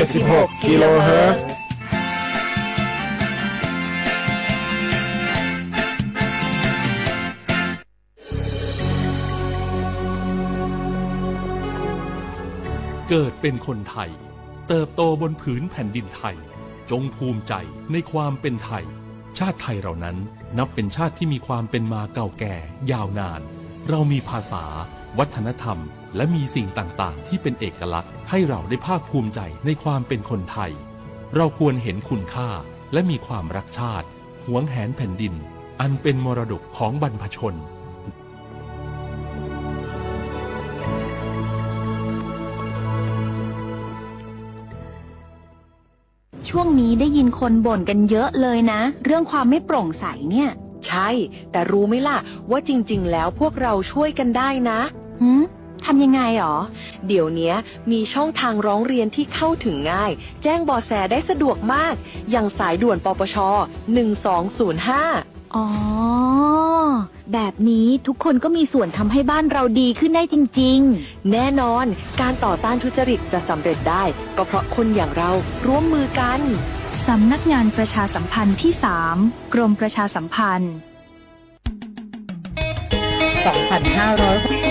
เจ็ดสิบหกกิโลเฮิรตซ์ เกิดเป็นคนไทย เติบโตบนผืนแผ่นดินไทย จงภูมิใจในความเป็นไทย ชาติไทยเรานั้นนับเป็นชาติที่มีความเป็นมาเก่าแก่ยาวนาน เรามีภาษา วัฒนธรรม และมีสิ่งต่างๆ ที่เป็นเอกลักษณ์ ให้เราได้ภาคภูมิใจในความเป็นคนไทย เราควรเห็นคุณค่า และมีความรักชาติ หวงแหนแผ่นดิน อันเป็นมรดกของบรรพชน ช่วงนี้ได้ยินคนบ่นกันเยอะเลยนะ เรื่องความไม่โปร่งใสเนี่ย ใช่ แต่รู้ไหมล่ะ ว่าจริงๆ แล้วพวกเราช่วยกันได้นะ หืม ทำยังไงหรอ เดี๋ยวเนี้ยมีช่องทางร้องเรียนที่เข้าถึงง่าย แจ้งเบาะแสได้สะดวกมาก อย่างสายด่วน ปปช หนึ่งสองศูนย์ห้า อ๋อ แบบนี้ทุกคนก็มีส่วนทำให้บ้านเราดีขึ้นได้จริงๆ แน่นอน การต่อต้านทุจริตจะสำเร็จได้ ก็เพราะคนอย่างเราร่วมมือกัน สำนักงานประชาสัมพันธ์ที่สาม กรมประชาสัมพันธ์ สองพันห้าร้อย ဘီး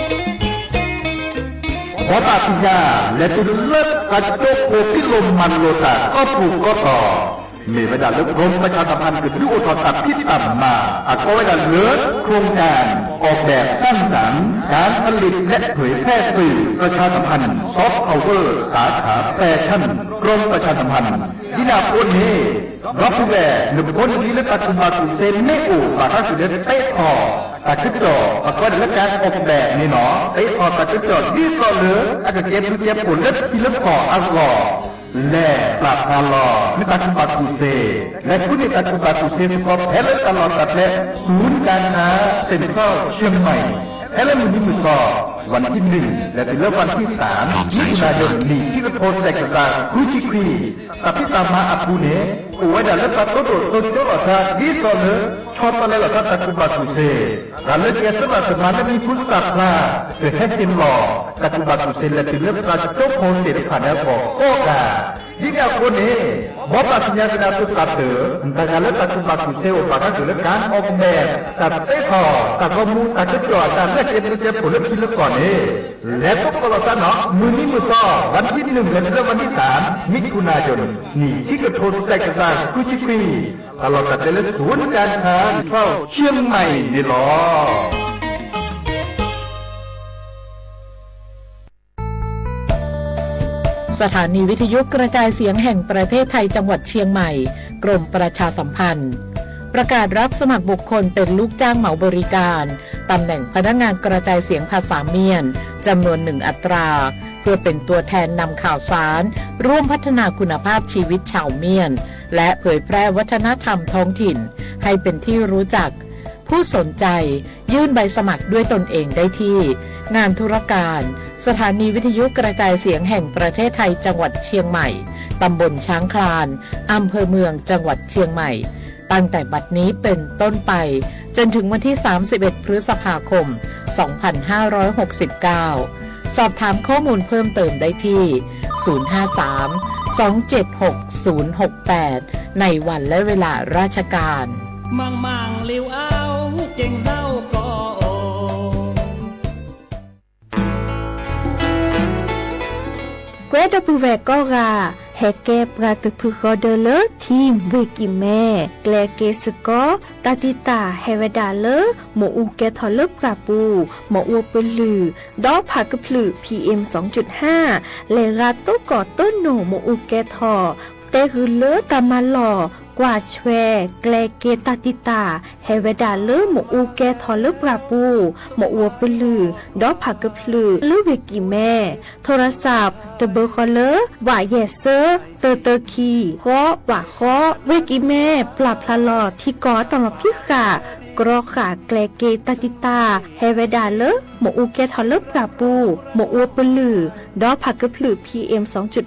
ဘၣ်သ့ၣ်ညါ လဲၤတုၤလၢတၢ်ကၠိဖိဖံးလိာ်မၤလိာ်တၢ်ကီၢ်ပူၤကီၢ်သီ မ့ၢ်ဝဲဒၣ်လၢ กรมประชาสัมพันธ์ ကဒုးအိၣ်ထီၣ်တၢ်ဖံးတၢ်မၤ အကိးဝဲဒၣ်လၢ โครงการออกแบบสร้างสรรค์ การผลิตและเผยแพร่สื่อประชาสัมพันธ์ ซอฟต์พาวเวอร์ สาขาแฟชั่น กรมประชาสัมพันธ์ ဒ်န့ၣ်အဃိန့ၣ် ဒီပုၢ်ဝဲၢ် နဘိနလံလၢတၢ်ကူၣ်ဘၣ်ကူၣ်သ့မ့ၢ်အိၣ် ဘၣ်ဃးစ့ၢ်လၢသ့ထီၣ် တၢ်ကစီၣ် အကိးဝဲဒၣ်လၢ การออกแบบ န့ၣ်လီၤ. သ့ထီၣ်တၢ်ကစီၣ် ဒ်သိးလၢ အကကဲဘျုးကဲဖှိၣ်လၢထံလၢကီၢ်အဂီၢ် လဲၤပာ်ဖျါလီၤ မ့ၢ်တၢ်ကူၣ်ဘၣ်ကူၣ်သ့ လဲၤဃုန့ၢ်တၢ်ကူၣ်ဘၣ်ကူၣ်သ့စ့ၢ်ကီး ဖဲလၢတၢ်လီၢ်တၢ်ကျဲ ศูนย์การค้าเซ็นทรัลเชียงใหม่ ဖဲလၢမုၢ်နံၤမုၢ်သီ วันที่หนึ่ง လဲၤတုၤလၢ วันที่สาม มิถุนายน နံၣ်ခံကထိတကယၤသၢ ခွံဆံခွံ တၢ်ဖံးတၢ်မၤအပူၤန့ၣ် အိၣ်ဝဲဒၣ်လၢတၢ်တိၢ်ဒိၣ်တိၢ်ကၠိလိာ်သး ဒ်သိးလၢ ဆီတလဲလိာ်သးတၢ်ကူၣ်ဘၣ်ကူၣ်သ့ တၢ်လၢကဲသ့ဘၣ်သ့မၤလၢမံၤပူၤသၣ်ဖျါ ကဟဲက့ၤလီၤ တၢ်ကူၣ်ဘၣ်ကူၣ်သ့ လဲၤတုၤလၢပှၤကၠိဖိသ့ၣ်တဖၣ်န့ၣ်အဂီၢ်ကိးဂၤ ဒ်န့ၣ်အဃိန့ၣ် ဘီးဘၣ်သ့ၣ်ညါကဒါသုသးတၢ် တဂၤလၢတၢ်ကူၣ်ဘၣ်ကူၣ်သ့အိၣ်ဘၣ်ဃးက့ၤလၢ การออกแบบ တၢ်သ့ထီၣ် တၢ်ဂီၤမူ တၢ်ကစီၣ် တၢ်လၢကဲဘျုးကဲဖှိၣ်လၢထံလၢကီၢ်န့ၣ် လဲၤတိၢ်ကီၢ်လိာ်သးနီၤ မုၢ်နံၤမုၢ်သီ วันที่หนึ่ง လဲၤတုၤလၢ วันที่สาม มิถุนายน နံၣ်ခံကထိတကယၤသၢ ခွံဆံခွံ တၢ်လီၢ်တၢ်ကျဲလၢ ศูนย์การค้าเซ็นทรัลเชียงใหม่ န့ၣ်လီၤ. สถานีวิทยุกระจายเสียงแห่งประเทศไทยจังหวัดเชียงใหม่ กรมประชาสัมพันธ์ ประกาศรับสมัครบุคคลเป็นลูกจ้างเหมาบริการ ตำแหน่งพนักงานกระจายเสียงภาษาเมียน จำนวนหนึ่งอัตรา เพื่อเป็นตัวแทนนำข่าวสาร ร่วมพัฒนาคุณภาพชีวิตชาวเมียน และเผยแพร่วัฒนธรรมท้องถิ่น ให้เป็นที่รู้จัก ผู้สนใจ ยื่นใบสมัครด้วยตนเองได้ที่ งานธุรการ สถานีวิทยุกระจายเสียงแห่งประเทศไทยจังหวัดเชียงใหม่ ตำบลช้างคลาน อำเภอเมืองจังหวัดเชียงใหม่ ตั้งแต่บัดนี้เป็นต้นไป จนถึงวันที่ สามสิบเอ็ด พฤษภาคม สองพันห้าร้อยหกสิบเก้า สอบถามข้อมูลเพิ่มเติมได้ที่ ศูนย์ห้าสาม สองเจ็ดหก ศูนย์หกแปด ในวันและเวลาราชการ မၢင်မၢင်လၢအဝ်က့ၤသဝ်ကီၢ်အိၣ် ကွဲဒီပုၢ်ဝဲၢ်ကိးဂၤ ဟဲကဲပှၤတဖုဃီဒၢလၢ ထံၣ်ဝ့ၢ်ကံၣ်မဲ ကျဲက့ၤစ့ၢ်ကီး တၢ်တံာ်တာ်ဟဲဝဲဒၣ်လၢ မ့ၣ်အူကဲထီၣ်လၢပှၢ်ပူၤ မ့ၣ်အူပလုၢ် ဒီးဖးကဖျုး PM စင် လဲၤဂၤတိၢ်ကီၢ်တိၢ်နိၣ်မ့ၣ်အူကဲထီၣ် တဲဂုာ်လၢတၢ်မၤလီၢ် ကွၢ်ဆွဲ ကျဲက့ၤတၢ်တံာ်တာ် ဟဲဝဲဒၣ်လၢမ့ၣ်အူကဲထီၣ်လၢပှၢ်ပူၤ မ့ၣ်အူပလုၢ် ဒီးဖးကဖျုး လၢဝ့ၢ်ကံၣ်မဲ ထိရစး တဘၢဃီလၢ ဝးယဲၢ်စၢ တၢတၢခံ ဃီ ဝးဃီ ဝ့ၢ်ကံၣ်မဲ ပျၢ်ဖျါလီၤထံကီၢ်အတၢ်မၤဖံးဃာ် ကြီဃာ်ကျဲက့ၤတၢ်တံာ်တာ် ဟဲဝဲဒၣ်လၢ မ့ၣ်အူကဲထီၣ်လၢပှၢ်ပူၤ မ့ၣ်အူပလုၢ် ဒီးဖးကဖျုး PM စင် တၢ်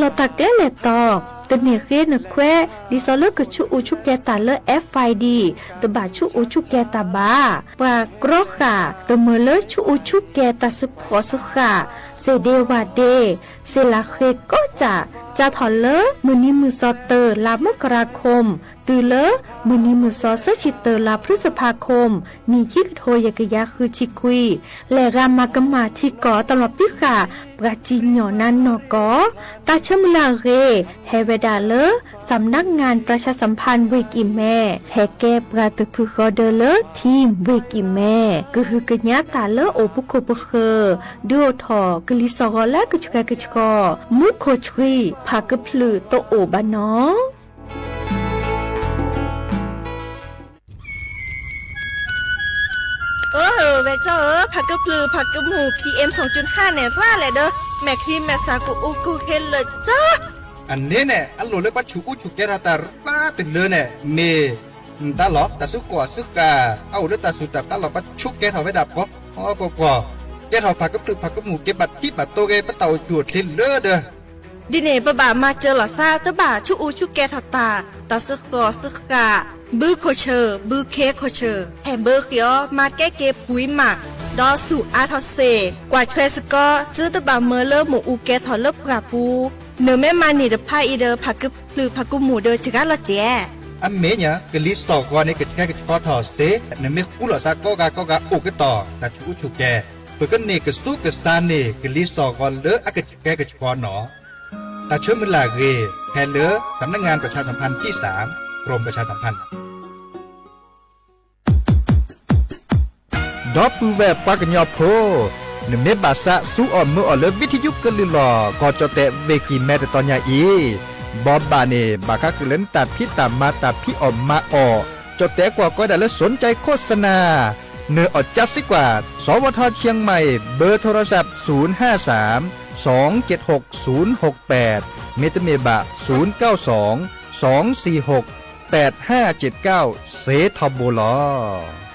လီၢ်တၢ်ကျဲလဲၤတီၤ တန့ၢ်ဃ့နခွဲး ဒ်သိးလၢကဆူၣ်အူဆူၣ်ကဲၤတၢ်လၢ FID တဘၣ်ဆူၣ်အူဆူၣ်ကဲၤတၢ်ဘၣ်. ပှၤကြီဃာ် တမၢလၢဆူၣ်အူဆူၣ်ကဲၤတၢ်စ့ၢ်ကီးစ့ၢ်ကီး စ့ၢ်ဒ့ဝၣ်ဒ့ စ့ၢ်လၢဃ့ကီၢ်စး စးထီၣ်လၢမုၢ်နံၤမုၢ်သီသၢ လါမကရၤခိၣ် တုၤလၢမုၢ်နံၤမုၢ်သီသၢဆံသၢ လါဖျုစဖးခိၣ် နံၣ်ခံကထိယဲၢ်ကယၤဃုဆံခွံ, လဲၤဂၤမၤကမၣ်ထံကီၢ်တလီၤပံဃာ် ပှၤစံၣ်ညီၣ်နါနီၢ်ကီၢ်, တၢ်ဆၢမုၢ်လၢ်အဂ့ၢ် ဟဲဝဲဒၣ်လၢ สำนักงานประชาสัมพันธ์ เวกีแม ဟဲကဲပှၤသုးဖုၣ်ဃီဒၢလၢ ထံၣ် เวกีแม ကဟုကညးတၢ်လၢအိၣ်ပခိၣ်ပဃၢၤ ဒုးအိၣ်ထီၣ်ကလံၤစိးဂီၤလၢကဆှဲကဆှီ မူခိၣ်ဆှံ ဖးကဖျုးတအိၣ်ဘၣ်နီၤ. အၢ ဝဲၢ်ကၠီဧၢ, ဖးကဖျုးဖးကမူၣ် PM စူၣ်ကၠုၢ်ဟါန့ၣ် ရၣ်လဲၣ်ဒီး မဲာ်ချံမဲာ်သၣ်ကအိၣ်ကဟ့လၢာ်ကၠီ အန့ၣ်န့ၣ် အလိၣ်လၢပှၤဆူးအူဆူးကဲထီၣ်တၢ်ရၣ်တုၤလၢန့ၣ် မ့ၢ်မတၤလီၤ. တၢ်စုကီၢ်အစုဃၢ် အအိၣ်လၢတၢ်စူၢ်တၢ်နာ်လီၤ. ပှၤဆူးကဲထီၣ်ဝဲဒၣ်ပှီၤပှီၤပှီၤ, ကဲထီၣ်ဖးကဖျုးဖးကမူၣ် က့ၤဘၣ်ထံဘၣ်တိၤဂ့ၤ ပတၢ်အိၣ်ဆူၣ်အိၣ်ချ့လၢဒီး ဒ်န့ၣ် ပဘၣ်မၤစၢၤလီၤသး တဘၣ်ဆူးအူဆူးကဲထီၣ်တၢ်, တၢ်စုကီၢ်စုဃၢ်, ဘုခိၣ်ဆၢၣ် ဘုခ့ခိၣ်ဆၢၣ် ဟဲဘၢဃ့အီၤ မၤကဲက့ၤပှံၤမး, ဒီးဆူးအါထီၣ်စ့ၢ် ကွၢ်ထွဲစ့ၢ်ကီး သုတဘၣ်မၢလၢမ့ၣ်အူကဲထီၣ်လၢပှၢ်ပူၤ, နမ့ၢ်မၤန့ၢ်တဖၣ်အံၤဒီး ဖးကဖျုးဖးကမူၣ်ဒီးစှၤလီၤကဲ အမ့ၢ်ညါ ကလံၤစိးဂီၤန့ၣ် ကဆှဲကဆှီထီၣ်စ့ၢ်, နမ့ၢ်ဃူလိာ်သးကိးဂၤကိးဂၤအိၣ်ကတီၢ် တၢ်ဆူးအူဆူးကဲ, ပကန့ၢ်ကသူကစၢ်န့ၢ် ကလံၤစိးဂီၤလၢအကဆှဲကဆှီနီၤ. တၢ်ဆၢမုၢ်လၢ်အဂ့ၢ် ဟဲလၢ สำนักงานประชาสัมพันธ์ที่สาม กรมประชาสัมพันธ์ ဒီပုၢ်ဝဲၢ်ပှၤကညီဖိ, နမ့ၢ်ဘၣ်သးစူအီၣ်မၢအီၣ်လၢ ဝံထယုကလုၢ်လီၢ် ကီၢ်ကၠီၣ်တဲၣ် ဝ့ၢ်ကံၢ်မဲ တတီၤညါအံၤ, ဘီဘၣ်န့ၣ် ဘၣ်ဃးဃုာ်လၢနတၢ်ဖံးတၢ်မၤ တၢ်ဖံးအီၣ်မၤအီၣ်, ကၠီၣ်တဲၣ်ကွၢ်ကီဒၣ်လၢ สนใจโฆษณา နၢၤအီၣ်ကၠၢ်စ့ၢ်ကီး, สวท เชียงใหม่ เบอร์โทรศัพท์ ศูนย์ห้าสาม สองเจ็ดหก ศูนย์หกแปด မ့တမ့ၢ်ဘၣ် ศูนย์เก้าสอง สองสี่หก แปดห้าเจ็ดเก้า စ့ထီဘိလီၤ.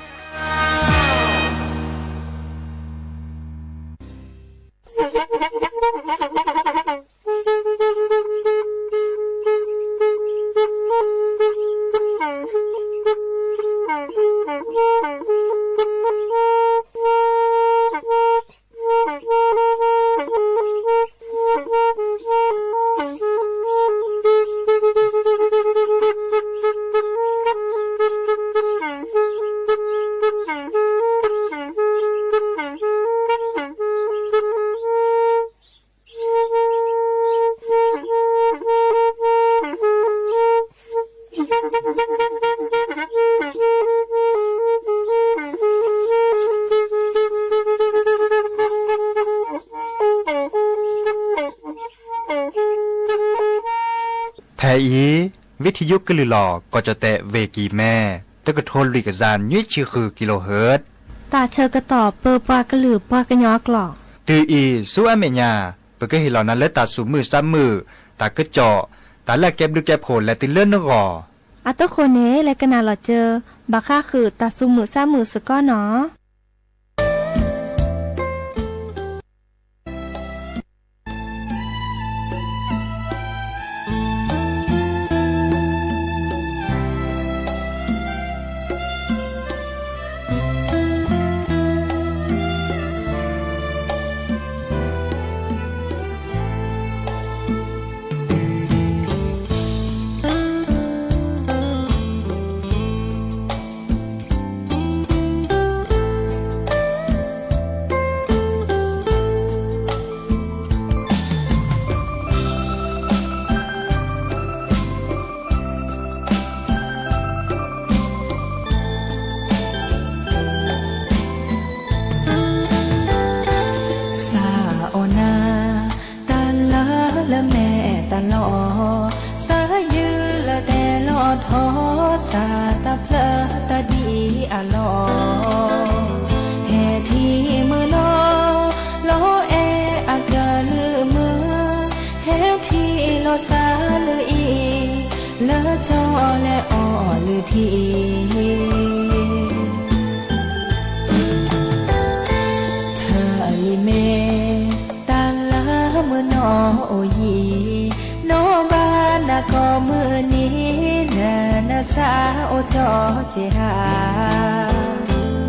ဖဲအံၤ ဝံထယုကလုၢ်လီၢ် ကီၢ်ကၠီၣ်တဲၣ် ဝ့ၢ်ကံၢ်မဲ တကထိလွံၢ်ကယၤနွံဆံဃု kilohertz တၢ်ဆၢကတီၢ်ပၢပှၤကလုာ်ပှၤကညီအကျိာ်, တုၤအံၤဆူအမဲာ်ညါ, ပကဟ့ၣ်လီၤနၤလၢတၢ်သူၣ်မုာ်သးမုာ်, တၢ်ကစီၣ်, တၢ်လၢအကဲဘျုးကဲဖှိၣ်လဲၤတုၤလၢနဂီၢ်. အဃိန့ၣ် လဲၤကနၣ်လီၤစၢၤ ဘၣ်ဃးဃုာ်တၢ်သူၣ်မုာ်သးမုာ်စ့ၢ်ကီးနီၤ. စးအီၣ်နၤ တၢ်လၢလၢမဲာ်တၢ်လီၤ, စးယုၢ်လၢတဲလီၤထီ, စးတၢ်ဖျၢၣ်တၢ်ဒ်အလီၢ်, ဟဲထံၣ်မုၢ်လီၤ, လီၤအဲၣ်အကလုၢ်မုၢ်, ဟဲထံၣ်လီၤစၢ်လၢအံၤ, လၢကၠီလဲၤအီၣ်လုၢ်ထံ ဆၢအလံၤမ့ၢ် တၢ်လၢမုၢ်နီၢ်အိၣ်ယံၤ, နီၢ်ဘၣ်နၤကိးမုၢ်နံၤ, နနဆၢအိၣ်ကၠီက့ၤဟါ,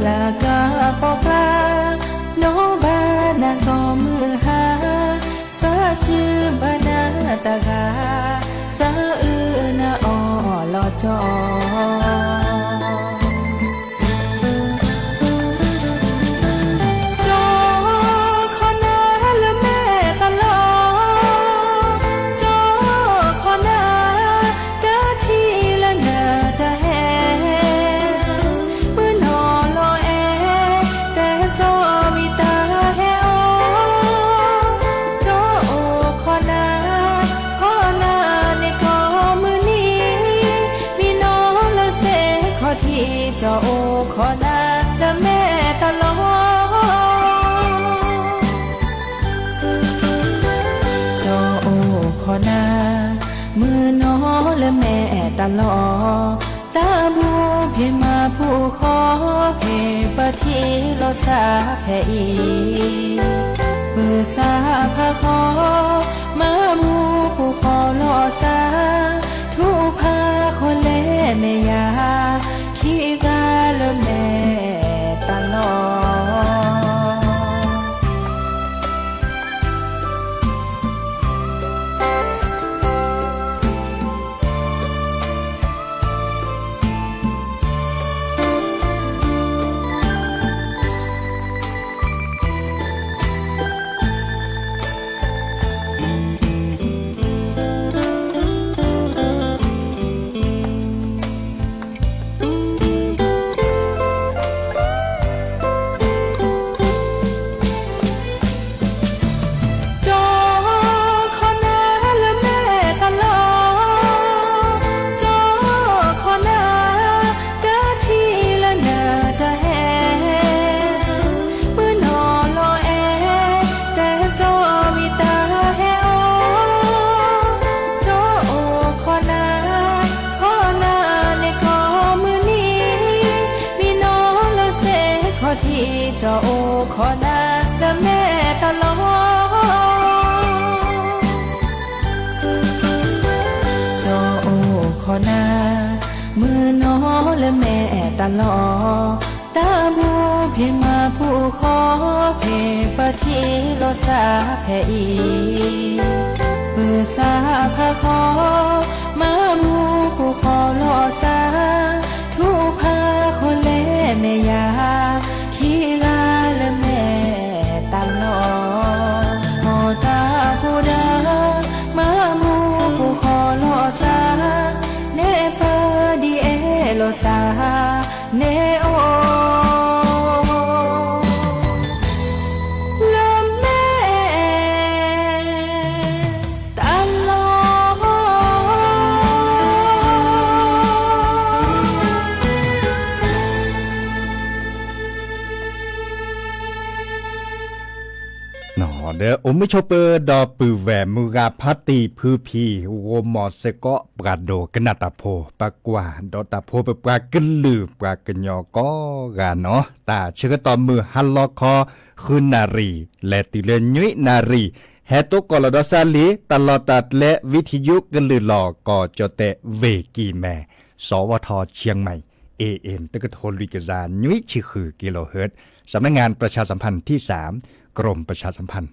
လၢကပီၤကျါ, နီၢ်ဘၣ်နၤကိးမုၢ်ဟါ, စးစုဘၣ်နၤ တဂၤ စၢအုၣ်နၤအီၣ်လီၤကၠီ ကၠီခီနၤလၢမဲာ်တလီၤ, ကၠီခီနၤ တၢ်ထံၣ်လၢနတၢ်ဟဲ မုၢ်နီၢ်လီၤအဲၣ် တဲကၠီမံၤတၢ်ဟဲအီၤ, ကၠီအိၣ်ခီနၤ, ခီနၤန့ၣ်ကိးမုၢ်နံၤ, မံနီၤလၢစ့ၢ်ခီၣ်ထံး ကၠီအိၣ်ခီနၤလၢမဲာ်တလီၤ ကၠီအိၣ်ခီနၤ, မုၢ်နီၤလၢမဲာ်တလီၤ, တၢ်ဘူၣ်ဖံးမၤဘူၣ်ဃီ ဖံးပထံၣ်လိာ်စၢ်ဖဲအံၤ, ပၢၤစၢ်ဖးဃီ မၤဘူၣ်ပူၤဃီလိာ်စၢ်, ထူၣ်ဖးဃီလဲၤမဲာ်ယၤ ခံဂၤလၢမဲာ်တလီၤ ကၠီခီနၤလၢမဲာ်တလီၤ, ကၠီခီနၤ တၢ်ထံၣ်လၢနတၢ်ဟဲ မုၢ်နီၤလီၤအဲၣ် တဲကၠီမံၤတၢ်ဟဲအီၤ, ကၠီအိၣ်ခီနၤ, ခီနၤန့ၣ်ကိးမုၢ်နံၤ, မံနီၤလၢစ့ၢ်ခီၣ်ထံး ကၠီအိၣ်ခီနၤလၢမဲာ်တလီၤ ကၠီအိၣ်ခီနၤ, မုၢ်နီၤလၢမဲာ်တလီၤ, တၢ်ဘူၣ်ဖံးမၤဘူၣ်ဃီ ဖံးပထံၣ်လိာ်စၢ်ဖဲအံၤ, ပၢၤစၢ်ဖးဃီ မၤဘူၣ်ပူၤဃီလိာ်စၢ်, ထူၣ်ဖးဃီလဲၤမဲာ်ယၤ ခံဂၤလၢမဲာ်တလီၤ, အီၣ်တၢ်ဖိဒီး မၤဘူၣ်ပူၤဃီလိာ်စၢ်, နဲပၢ်ဒ်အဲၣ်လိာ်စၢ်, နဲအိၣ် လၢမဲာ်တလီၤ ဒီးအိၣ်မုာ်ဆိးပၢၤဒီပုၢ်ဝဲၢ်မုၢ်ဂၤဖါတံၢ်ဖုဖံ ဂိၢ်မီၢ်စ့ၢ်ကီးပှၤဒိကနၣ်တၢ်ဖိ ပကွၢ်ဒီးတၢ်ဖိ ပပှၤကလုာ်ပှၤကညီကိးဂၤနီၤ, တၢ်ဆၢကတီၢ်မုၢ်ဟါလီၤခီ ဃုနၣ်ရံၣ် လဲၤတုၤလၢနွံနၣ်ရံၣ်, ဟဲတိကိးလီၤဒီးစၢ်လံ တၢ်လီၢ်တၢ်ကျဲ ဝံထံယိကလုာ်လီၤ ကီၢ်ကၠီၣ်တဲၣ် ဝ့ၢ်ကံၢ်မဲၣ် စဝထ เชียงใหม่ เอเอ็ม တကထိလွံၢ်ကယၤနွံဆံဃု กิโลเฮิรตซ์, สำนักงานประชาสัมพันธ์ที่สาม กรมประชาสัมพันธ์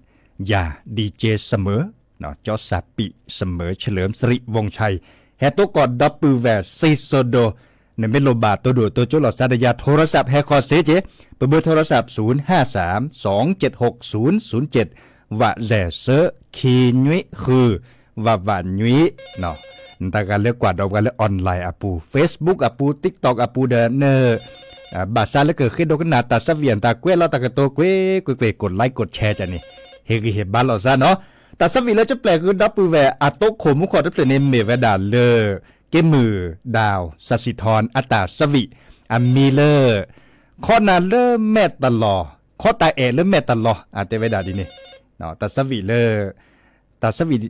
ယၤ ดีเจ เสมอ เจ้าสาปี เสมอ เฉลิมสิริวงศ์ชัย ဟဲတိကိးဒီပုၢ်ဝဲၢ် စံၣ်စိၤဒိၣ် နမ့ၢ်လိၣ်ဘၣ်တိၢ်ဒိၣ်တိၢ်ကၠိလိာ်စၢ်ဒီးယၤ โทรศัพท์ ဟဲဃီၤစ့ၢ်ကီး, ပဘၢ โทรศัพท์ ศูนย์ห้าสาม สองเจ็ดหกศูนย์ศูนย์เจ็ด ဝးစဲး ဆၢခံနွံဃု ဝးဝးနွံ, နတၢ်ဂၤလၢကွၢ်ဒီးပှၤလၢ online အပူၤ Facebook အပူၤ TikTok အပူၤဒီး န ဘၣ်ဆၣ်လၢကဃ့ဒိကနၣ်တၢ်ဆၢဝံၤ နတၢ်ကွဲးလီၤတၢ်ကတိၤကွ့ၢ်ကွ့ၢ် กดไลค์ กดแชร์ ကန့ၣ် ဟ့ၣ်ဂံၢ်ဟ့ၣ်ဘါလိာ်စၢ်နီၤ. တၢ်ဆၢဝံၤလၢကပျဲၢ်ဃုာ်ဒီပုၢ်ဝဲၢ်အတိခိၣ်မူခိၣ်တဖျၢၣ်န့ၣ် မ့ၢ်ဝဲဒၣ်လၢ က့မုၢ်ဒၣ် စၤစံၣ်ထီၣ် အတၢ်ဆၢဝံၤ အမံၤလၢ ခီနၤလၢမဲာ်တလီၤ, ခီတၢ်အဲၣ်လၢမဲာ်တလီၤ အတဲဝဲဒၣ်ဒ်န့ၣ်, တၢ်ဆၢဝံၤလၢ တၢ်ဆၢဝံၤ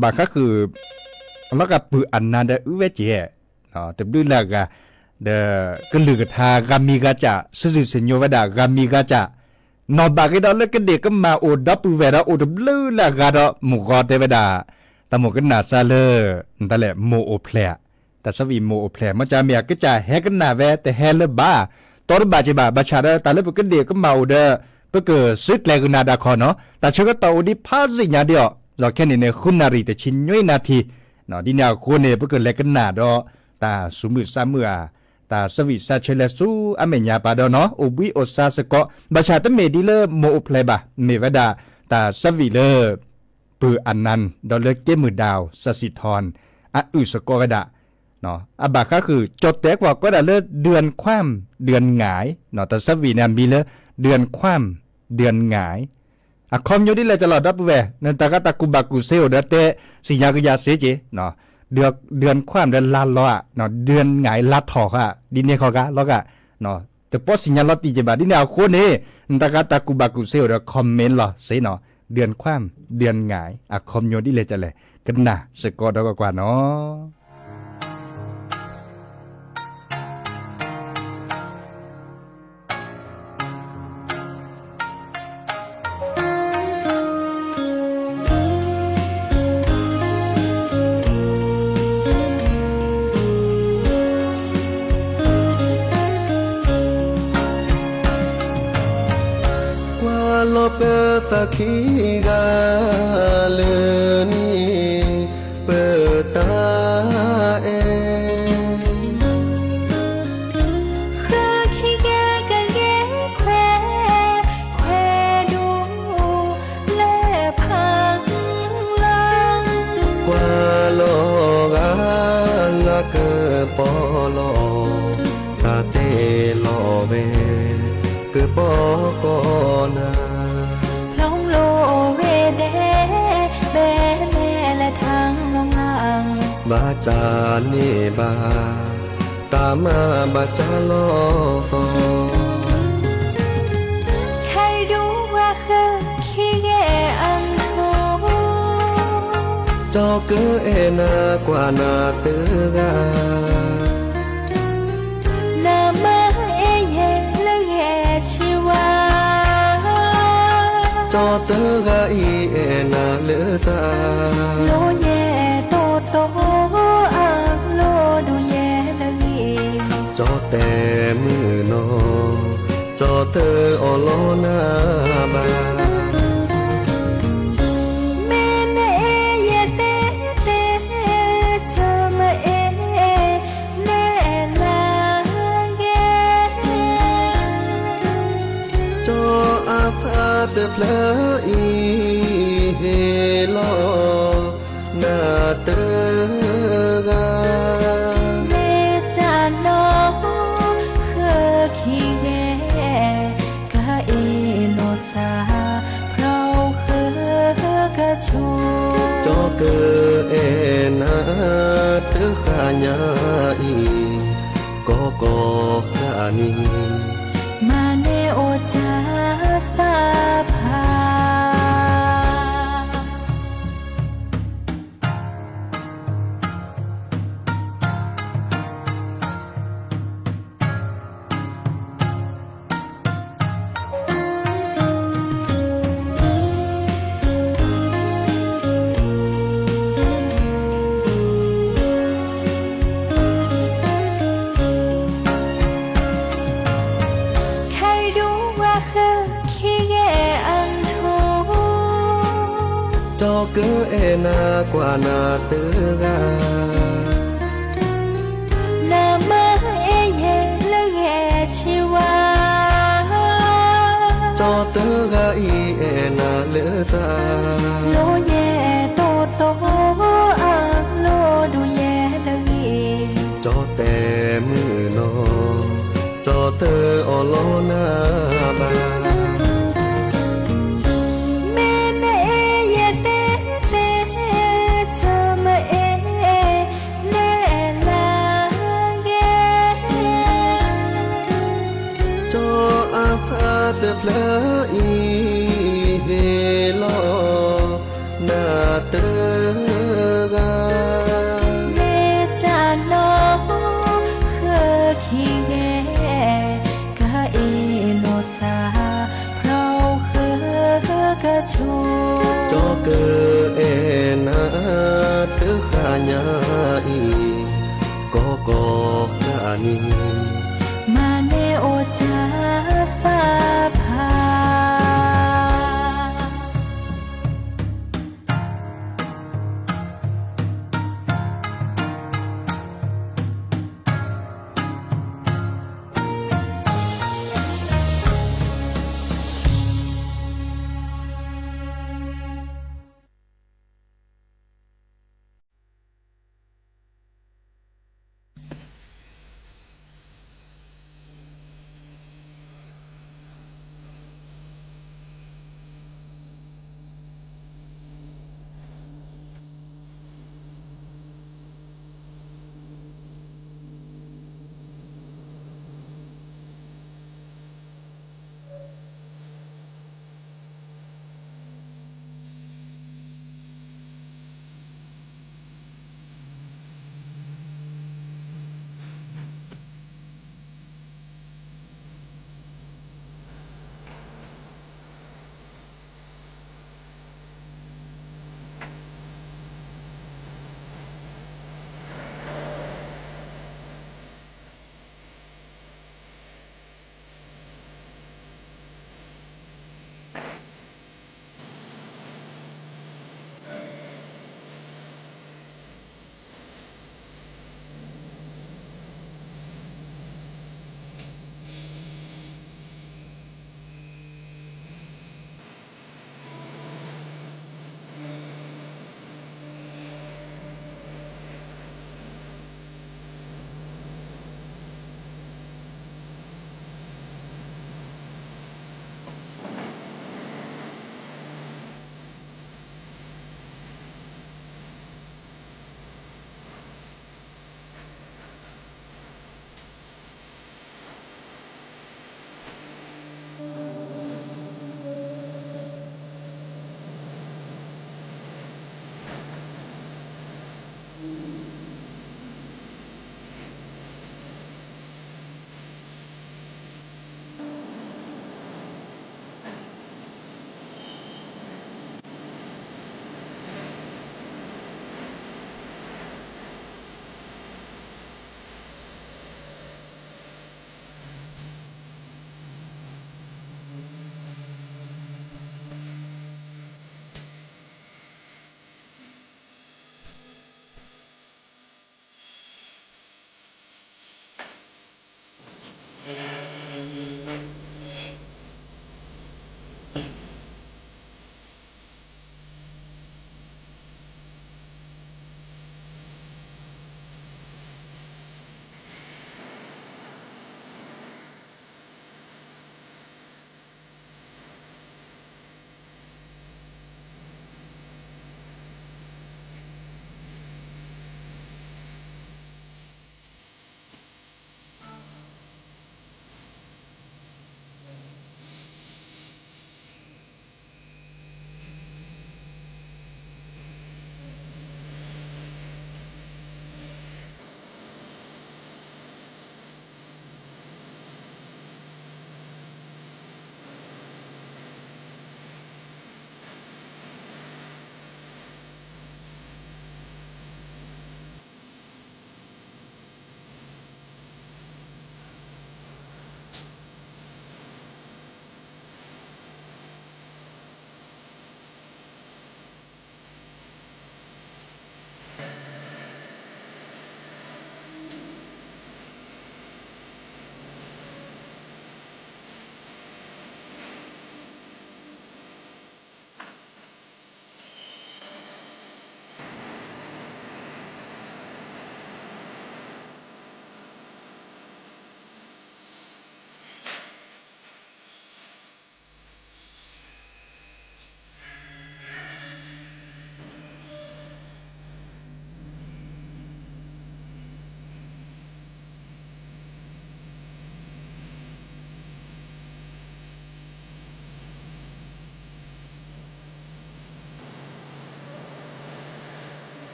ဘၣ်ဃးဃုာ် လီၤဂာ်ပုၢ်အနါဒီးအုၣ်ဝဲက့ၤ တဘျုးလၢအဂၤ, ဒီးကလုၢ်ကထါဂၤမံၤဂၤစၢ် စံးစုၣ်စံးညိဝဲဒၣ်ဂၤမံၤဂၤစၢ်, နီၢ်ဘၣ်က့ၤဒီးလၢကဒ့ၣ်ကမၢ်အိၣ်ဒီပုၢ်ဝဲၢ်ဒီးအိၣ်တဘျုးလၢအဂၤဒီး မုၢ်ဂီၤတဲဝဲဒၣ်, တၢ်မိၢ်ကနၣ်စၢ်လၢ နတၢ်လဲၣ် မိၢ်အိၣ်ဖျဲၣ်ဧါ, တၢ်ဆၢဝံၤမိၢ်အိၣ်ဖျဲၣ် မ့ၢ်ကမ့ၢ်အကစၢ်ဟဲကနၣ်ဝဲတဟဲလၢၤဘၣ်, တီတဘၣ်က့ၤဘၣ် ဘၣ်ဆၣ်ဒီးတၢ်လၢပကဒ့ၣ်ကမၢ်အိၣ်ဒီး ပကစုကျဲၤကနၣ်ဒၣ်ခီနီၤ, တၢ်ဆၢကတီၢ်အိၣ်ဒံးဖးစ့ၣ်ညါဒံးအီၤ, လီၤခဲန့ၣ်န့ၣ် ဃုနၣ်ရံၣ်တဆံနွံနၣ်ထံ, ဒ်န့ၣ်အဃိန့ၣ် ပကလဲၤကနၣ်ဒီး တၢ်စူၤမုၢ်ဆါမုၢ်ဧါ, တၢ်ဆၢဝံၣ်ဆၢဆၢလဲၤဆူအမဲာ်ညါပာ်ဒီးနီၤ အိၣ်ဘှံးအိၣ်ဆါစ့ၢ်ကီး, ဘၣ်ဆၣ်တမ့ၢ်ဒ်လၢမိၢ်အိၣ်ဖျဲၣ်ဘၣ်, မ့ၢ်ဝဲဒၣ် တၢ်ဆၢဝံၣ်လၢ ပုၢ်အနၢၣ် ဒီးလၢက့မုၢ်ဒၣ် စၤစံၣ်ထီၣ် အအုၣ်စ့ၢ်ကီးဝဲဒၣ် အဘၣ်ဃးဃုာ် ကၠီၣ်တဲာ်ကွၢ်ကီးဒၣ်လၢ เดือนความ เดือนหงาย, တၢ်ဆၢဝံၣ်န့ၣ်မံၤလၢ เดือนความ เดือนหงาย, အခီပညီဒ်လဲၣ်ကလီၤ ဒီပုၢ်ဝဲၢ် နတၢ်ဂၤတၢ်ကူၣ်ဘၣ်ကူၣ်စ့အိၣ်ဒီးတဲ စံၣ်ညါကယၤစ့က့ၤ, เดือนความ ဒီးလါလီၤဧါ, เดือนหงาย လါထီၣ်ဃါ, ဒ်န့ၣ်ဃီဂၤလီၤဂာ်, တပိာ်စံၣ်ညါလီၤတံၢ်က့ၤဘၣ် ဒ်န့ၣ်အဃိန့ၣ် နတၢ်ဂၤတၢ်ကူၣ်ဘၣ်ကူၣ်စ့အိၣ်ဒီး comment လီၤစ့နီၤ, เดือนความ เดือนหงาย အခီပညီဒ်လဲၣ်ကလဲၣ် ကနၣ်စ့ၢ်ကီးဒီးကွၢ်ကွၢ်နီၤ. ကွၢ်လီၤပသးခံဂၤလၢနံၣ် ပတၢ်အဲၣ် ဃုခံဂၤကဂ့ၤခွဲး ခွဲးဒိၣ် လၢဖးလီၤ, ကွၢ်လီၤဂာ်လၢကပီၤလီၤ, တၢ်တဲလီၤဝဲ ကပီၤကီၢ်နၤ, ဖျီလိာ်ဝဲဒဲး ဘဲလဲၣ်လၢထၢ်လီၤလၢ်, ဘၣ်တၢ်န့ၢ်ဘၣ် တၢ်မၤဘၣ်တၢ်လီၤသီ, ခဲဒူဝဲဃုခံဂ့ၤအထီၣ် ကၠီကအဲၣ်နၤကွၢ်နၤတဂၤ, နမၤအဲၣ်ယဲလၢယဲဆံဝါ, ကၠီတဂၤအံၤအဲၣ်နၤလၢသး, လိၣ်ယဲတီတီ အလိၣ်ဒိၣ်ယဲလၢဂ့ၤ, ကၠီတဲမုၢ်နီၤ ကၠီတအီၣ်လီၤနၤဘၣ်, မ့ၢ်နအဲၣ်ယဲတဲတဲ ကၠီမ့ၢ်အဲၣ် နဲလၢဂ့ၤ, ကၠီအသးတဖျၢၣ်အံၤ ဟ့ၣ်လီၤနၤတဂၤ, မ့ၢ်တၢ်နီၢ် ဃုခံဂ့ၤ ကအ့ၣ်လိာ်သး ဖျီဃုကဆိ, ကၠီကအဲၣ်နၤတဃၣ်ညါအံၤ ကီကီၢ်ဃၣ်နံၤ မၤန့ၢ်အိၣ်တၢ်သးဖး ခဲဒူဝဲဃုခံဂ့ၤအထီၣ် ကၠီကအဲၣ်နၤကွၢ်နၤတဂၤ, နမၤအဲၣ်ယဲလၢယဲဆံဝါ, ကၠီတဂၤအံၤအဲၣ်နၤလၢသး, လိၣ်ယဲတီတီ အလိၣ်ဒိၣ်ယဲလၢဂ့ၤ, ကၠီတဲမုၢ်နီၤ ကၠီတအီၣ်လီၤနၤဘၣ်, မ့ၢ်နအဲၣ်ယဲတဲတဲ ကၠီမ့ၢ်အဲၣ် နဲလၢဂ့ၤ, ကၠီအသးတဖျၢၣ်အံၤ ဟ့ၣ်လီၤနၤတဂၤ, မ့ၢ်တၢ်နီၢ် ဃုခံဂ့ၤ ကအ့ၣ်လိာ်သး ဖျီဃုကဆိ, ကၠီကအဲၣ်နၤတဃၣ်ညါအံၤ ကီကီၢ်ဃၣ်နံၤ မၤန့ၢ်အိၣ်တၢ်သးဖး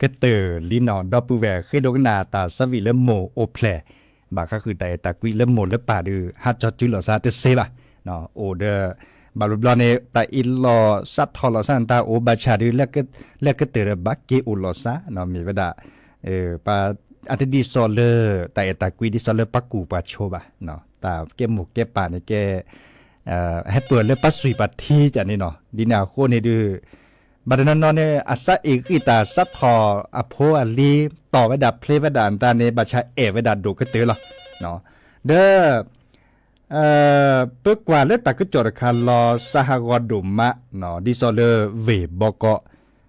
ကတၢၢ်လံနီၤ ဒီပုၢ်ဝဲၢ်ဃ့ဒိကနၣ်တၢ်ဆၢဝံၤလၢမိၢ်အိၣ်ဖျဲၣ်, ဘၣ်ဃးဃုာ်တၢ်အဲၣ်တၢ်ကွံလၢမိၢ်လၢပၢ်ဒီး ဟးကၠီၤစုလီၤစၢ်တစ့ဘၣ်, အိၣ်ဒီး ဘၣ်ဘျီဘျီန့ၣ် တၢ်အ့ၣ်လိာ်စးထီၣ်လိာ်စၢ်န့ၣ် တၢ်အိၣ်ဘၣ်ဆၣ်ဒီး လၢကတၢၢ်ဒီးဘၣ်က့ၤအိၣ်လိာ်စၢ် မ့ၢ်ဝဲဒၣ် ပှၤအတဒ်သိးလၢ တၢ်အဲၣ်တၢ်ကွံဒ်သိးလၢပှၤကူၣ်ပှၤဆိးဘၣ်, တၢ်ကဲမိၢ်ကဲပၢ်န့ၣ်ကဲ ဟဲပၢၢ်လၢပှၤစွံၣ်ပှၤထံတၢ်န့ၣ်နီၤ, ဒ်န့ၣ်အဃိန့ၣ်ဒီး ဘၣ်တနီၤနီၤန့ၣ် အစးအ့ၣ်ဂံၢ်တၢ်စးထီၣ်အဖိအလံၤ တီၢ်ဝဲဒၣ်ဖျ့ဝဲဒၣ်အတၢ်န့ၣ် ဘၣ်ဆၣ်အဲၣ်ဝဲဒၣ်ဒိၣ်ကတၢၢ်လီၤ, ဒီး ပကွၢ်လၢတၢ်ကစီၣ်တခါလီၤ စးဟးဂီၤဒိၣ်မး, ဒ်သိးလၢဝ့ၢ်ဘီကီး,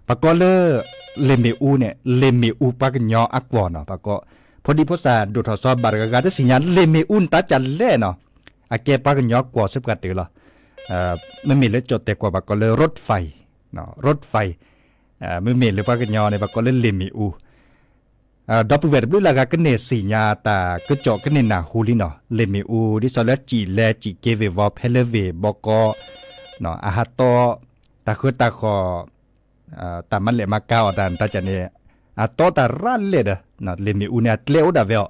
ပှၤကိးလၢ လ့ၣ်မ့ၣ်အူန့ၣ် လ့ၣ်မ့ၣ်အူပှၤကညီအကွီၢ်နီၤ, ပှၤကိး ဖိဒံဖိသၣ်ဒိၣ်ထီၣ်စီၤဘၣ်တဂၤဂၤတသ့ၣ်ညါ လ့ၣ်မ့ၣ်အူန့ၣ်တၢ်ကလဲၣ်နီၤ, အကဲပှၤကညီကွီၢ်စ့ၢ်ကီးတၢ်လီၤ, မ့မ့ၢ်လၢကၠီၣ်တဲာ်ကွီၢ်ပှၤကိးလၢ road fire, road fire, မ့မ့ၢ်လၢပှၤကညီန့ၣ် ပှၤကိးလၢလ့ၣ်မ့ၣ်အူ ဒီပုၢ်ဝဲၢ်တဘျုးလၢ်ဂၤကန့ၢ်သ့ၣ်ညါတၢ်ကစီၣ်ကန့ၢ်နၢ်ဟူလံနီၤ, လ့ၣ်မ့ၣ်အူ ဒ်သိးလၢစံၣ်လဲၤစံၣ်က့ၤဝ့ၢ်ဝီဖဲလၢဝ့ၢ်ဘီကီး, အဟးတီ တၢ်ဃၢတၢ်ဃီၣ်, တၢ်မၤလဲၣ်မၤကၤအီၣ်တၢ်တၢ်ကန့ၣ်, အတီတၢ်ရၤလဲၣ်ဒီး လ့ၣ်မ့ၣ်အူန့ၣ် အကျဲအိၣ်ဒၣ်ဝဲအီၤ,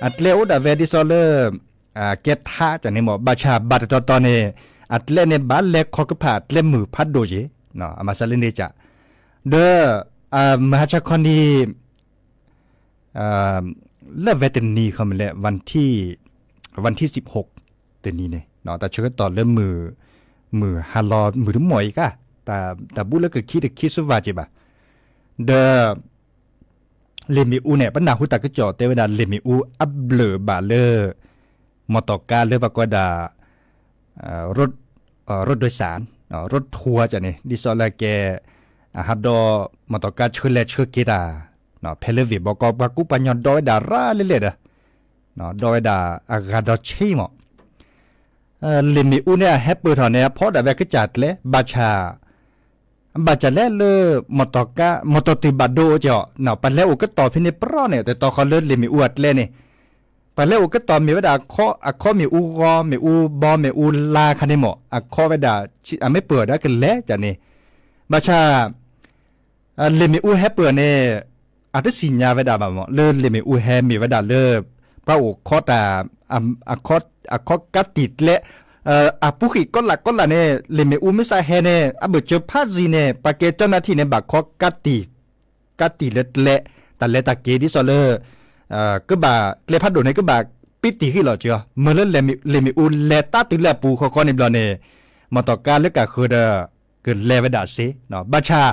အကျဲအိၣ်ဒၣ်ဝဲဒ်သိးလၢ ကဲထါကန့ၣ်မ့ၢ် ဘၣ်ဆၣ်ဘၣ်တတီၤတီၤန့ၣ် အကျဲန့ၣ်ဘၣ်လဲၤခီကဖၣ်အကျဲမုၢ်ဖးဒိၣ်က့ၤ, အမၤစၢၤလၢန့ၣ်က ဒီး မဟါဆါခီနံၤ လၢဝဲတနံၤခီမ့ၢ်လဲၣ် ဝၣ်ထံၣ် ဝၣ်ထံၣ်စံးဖှိၣ် တနံၤန့ၣ် တၢ်ဆၢကတီၢ်လၢမုၢ် မုၢ်ဟါလီၤမုၢ်တမီၢ်အံၤကါ တၢ်ဘူၣ်လၢကခံတခံစၢ်ဘၣ်က့ၤဘၣ်, ဒီး လ့ၣ်မ့ၣ်အူန့ၣ် ပနၢ်ဟူတၢ်ကစီၣ်တဲဝဲဒၣ် လ့ၣ်မ့ၣ်အူအဘျၢၣ်ဘၣ်လၢ မီၢ်တီၢ်ကါလၢပှၤကိးဝဲဒၣ် ရိၣ်ဒွဲစၣ် ရိထူဝါန့ၣ် ဒ်သိးလၢကဲ အဟးဒီး မီၢ်တီၢ်ကါဆှၢလဲၤဆှၢက့ၤတၢ် ဖဲလၢဝ့ၢ်ဘီကီၢ် ပှၤကူပှၤညီဒီဝဲဒၣ်ရၣ်လဲၣ်လဲၣ်ဒီး ဒီဝဲဒၣ်အဂၤဒီးဆ့မး လ့ၣ်မ့ၣ်အူန့ၣ်အဟဲပၢၢ်ထီၣ်န့ၣ် အဖီဒၣ်ဝဲအကစၢ်ကျဲ ဘၣ်ဆၣ် ဘၣ်ဆၣ်လဲၣ်လၢ မီၢ်တီၢ်ကါ မီၢ်တီၢ်တုၤဘၣ်ဒိအိၣ်ကီး ပှၤလဲၤအိၣ်ကတီၢ်ဖဲန့ၣ်ပြီန့ၣ် တတီၤဃီလၢလ့ၣ်မ့ၣ်အူအကျဲန့ၣ် ပှၤလဲၤအိၣ်ကတီၢ်မ့ၢ်ဝဲဒၣ် အခီမ့ၣ်အူဂီၤ မ့ၣ်အူဘီ မ့ၣ်အူလါခါန့ၣ်မး အခီဝဲဒၣ် အမ့ၢ်ပၢၢ်ဒီးကလဲၤန့ၣ် ဘၣ်ဆၣ် လ့ၣ်မ့ၣ်အူဟဲပၢၢ်န့ၣ် အတသ့ၣ်ညါဝဲဒၣ်ဘၣ်မး လၢလ့ၣ်မ့ၣ်အူဟဲမ့ၢ်ဝဲဒၣ်လၢ ပှၤအိၣ်ခီတၢ် အခီကါတံာ်ကျဲ အပူၤဃံၣ်ကီလၢ်ကီလၢ်န့ၣ် လ့ၣ်မ့ၣ်အူမ့ၢ်စးဟဲန့ၣ် အဘၢၣ်စၢၤဖးယံၤန့ၣ် ပှၤကဲကၠီနၢ်ထံၣ်န့ၣ် ဘၣ်ခီကါတံာ် ကါတံာ်လၢကျဲ တၢ်လဲၤတၢ်က့ၤဒ်သိးလၢ ကဘၣ်ကျဲဖးဒိၣ်န့ၣ် ကဘၣ်ပ့တံာ်ဃံလီၤကီး မ့ၢ်လၢလ့ၣ်မ့ၣ်အူလဲၤတၢ်တုၤလၢအပူၤဃီဃီန့ၣ်ဘျီန့ၣ် မီၢ်တီၢ်ကါလၢကဃၢၤဒီး ကလဲၤဝဲဒၣ်စ့ ဘၣ်ဆၣ်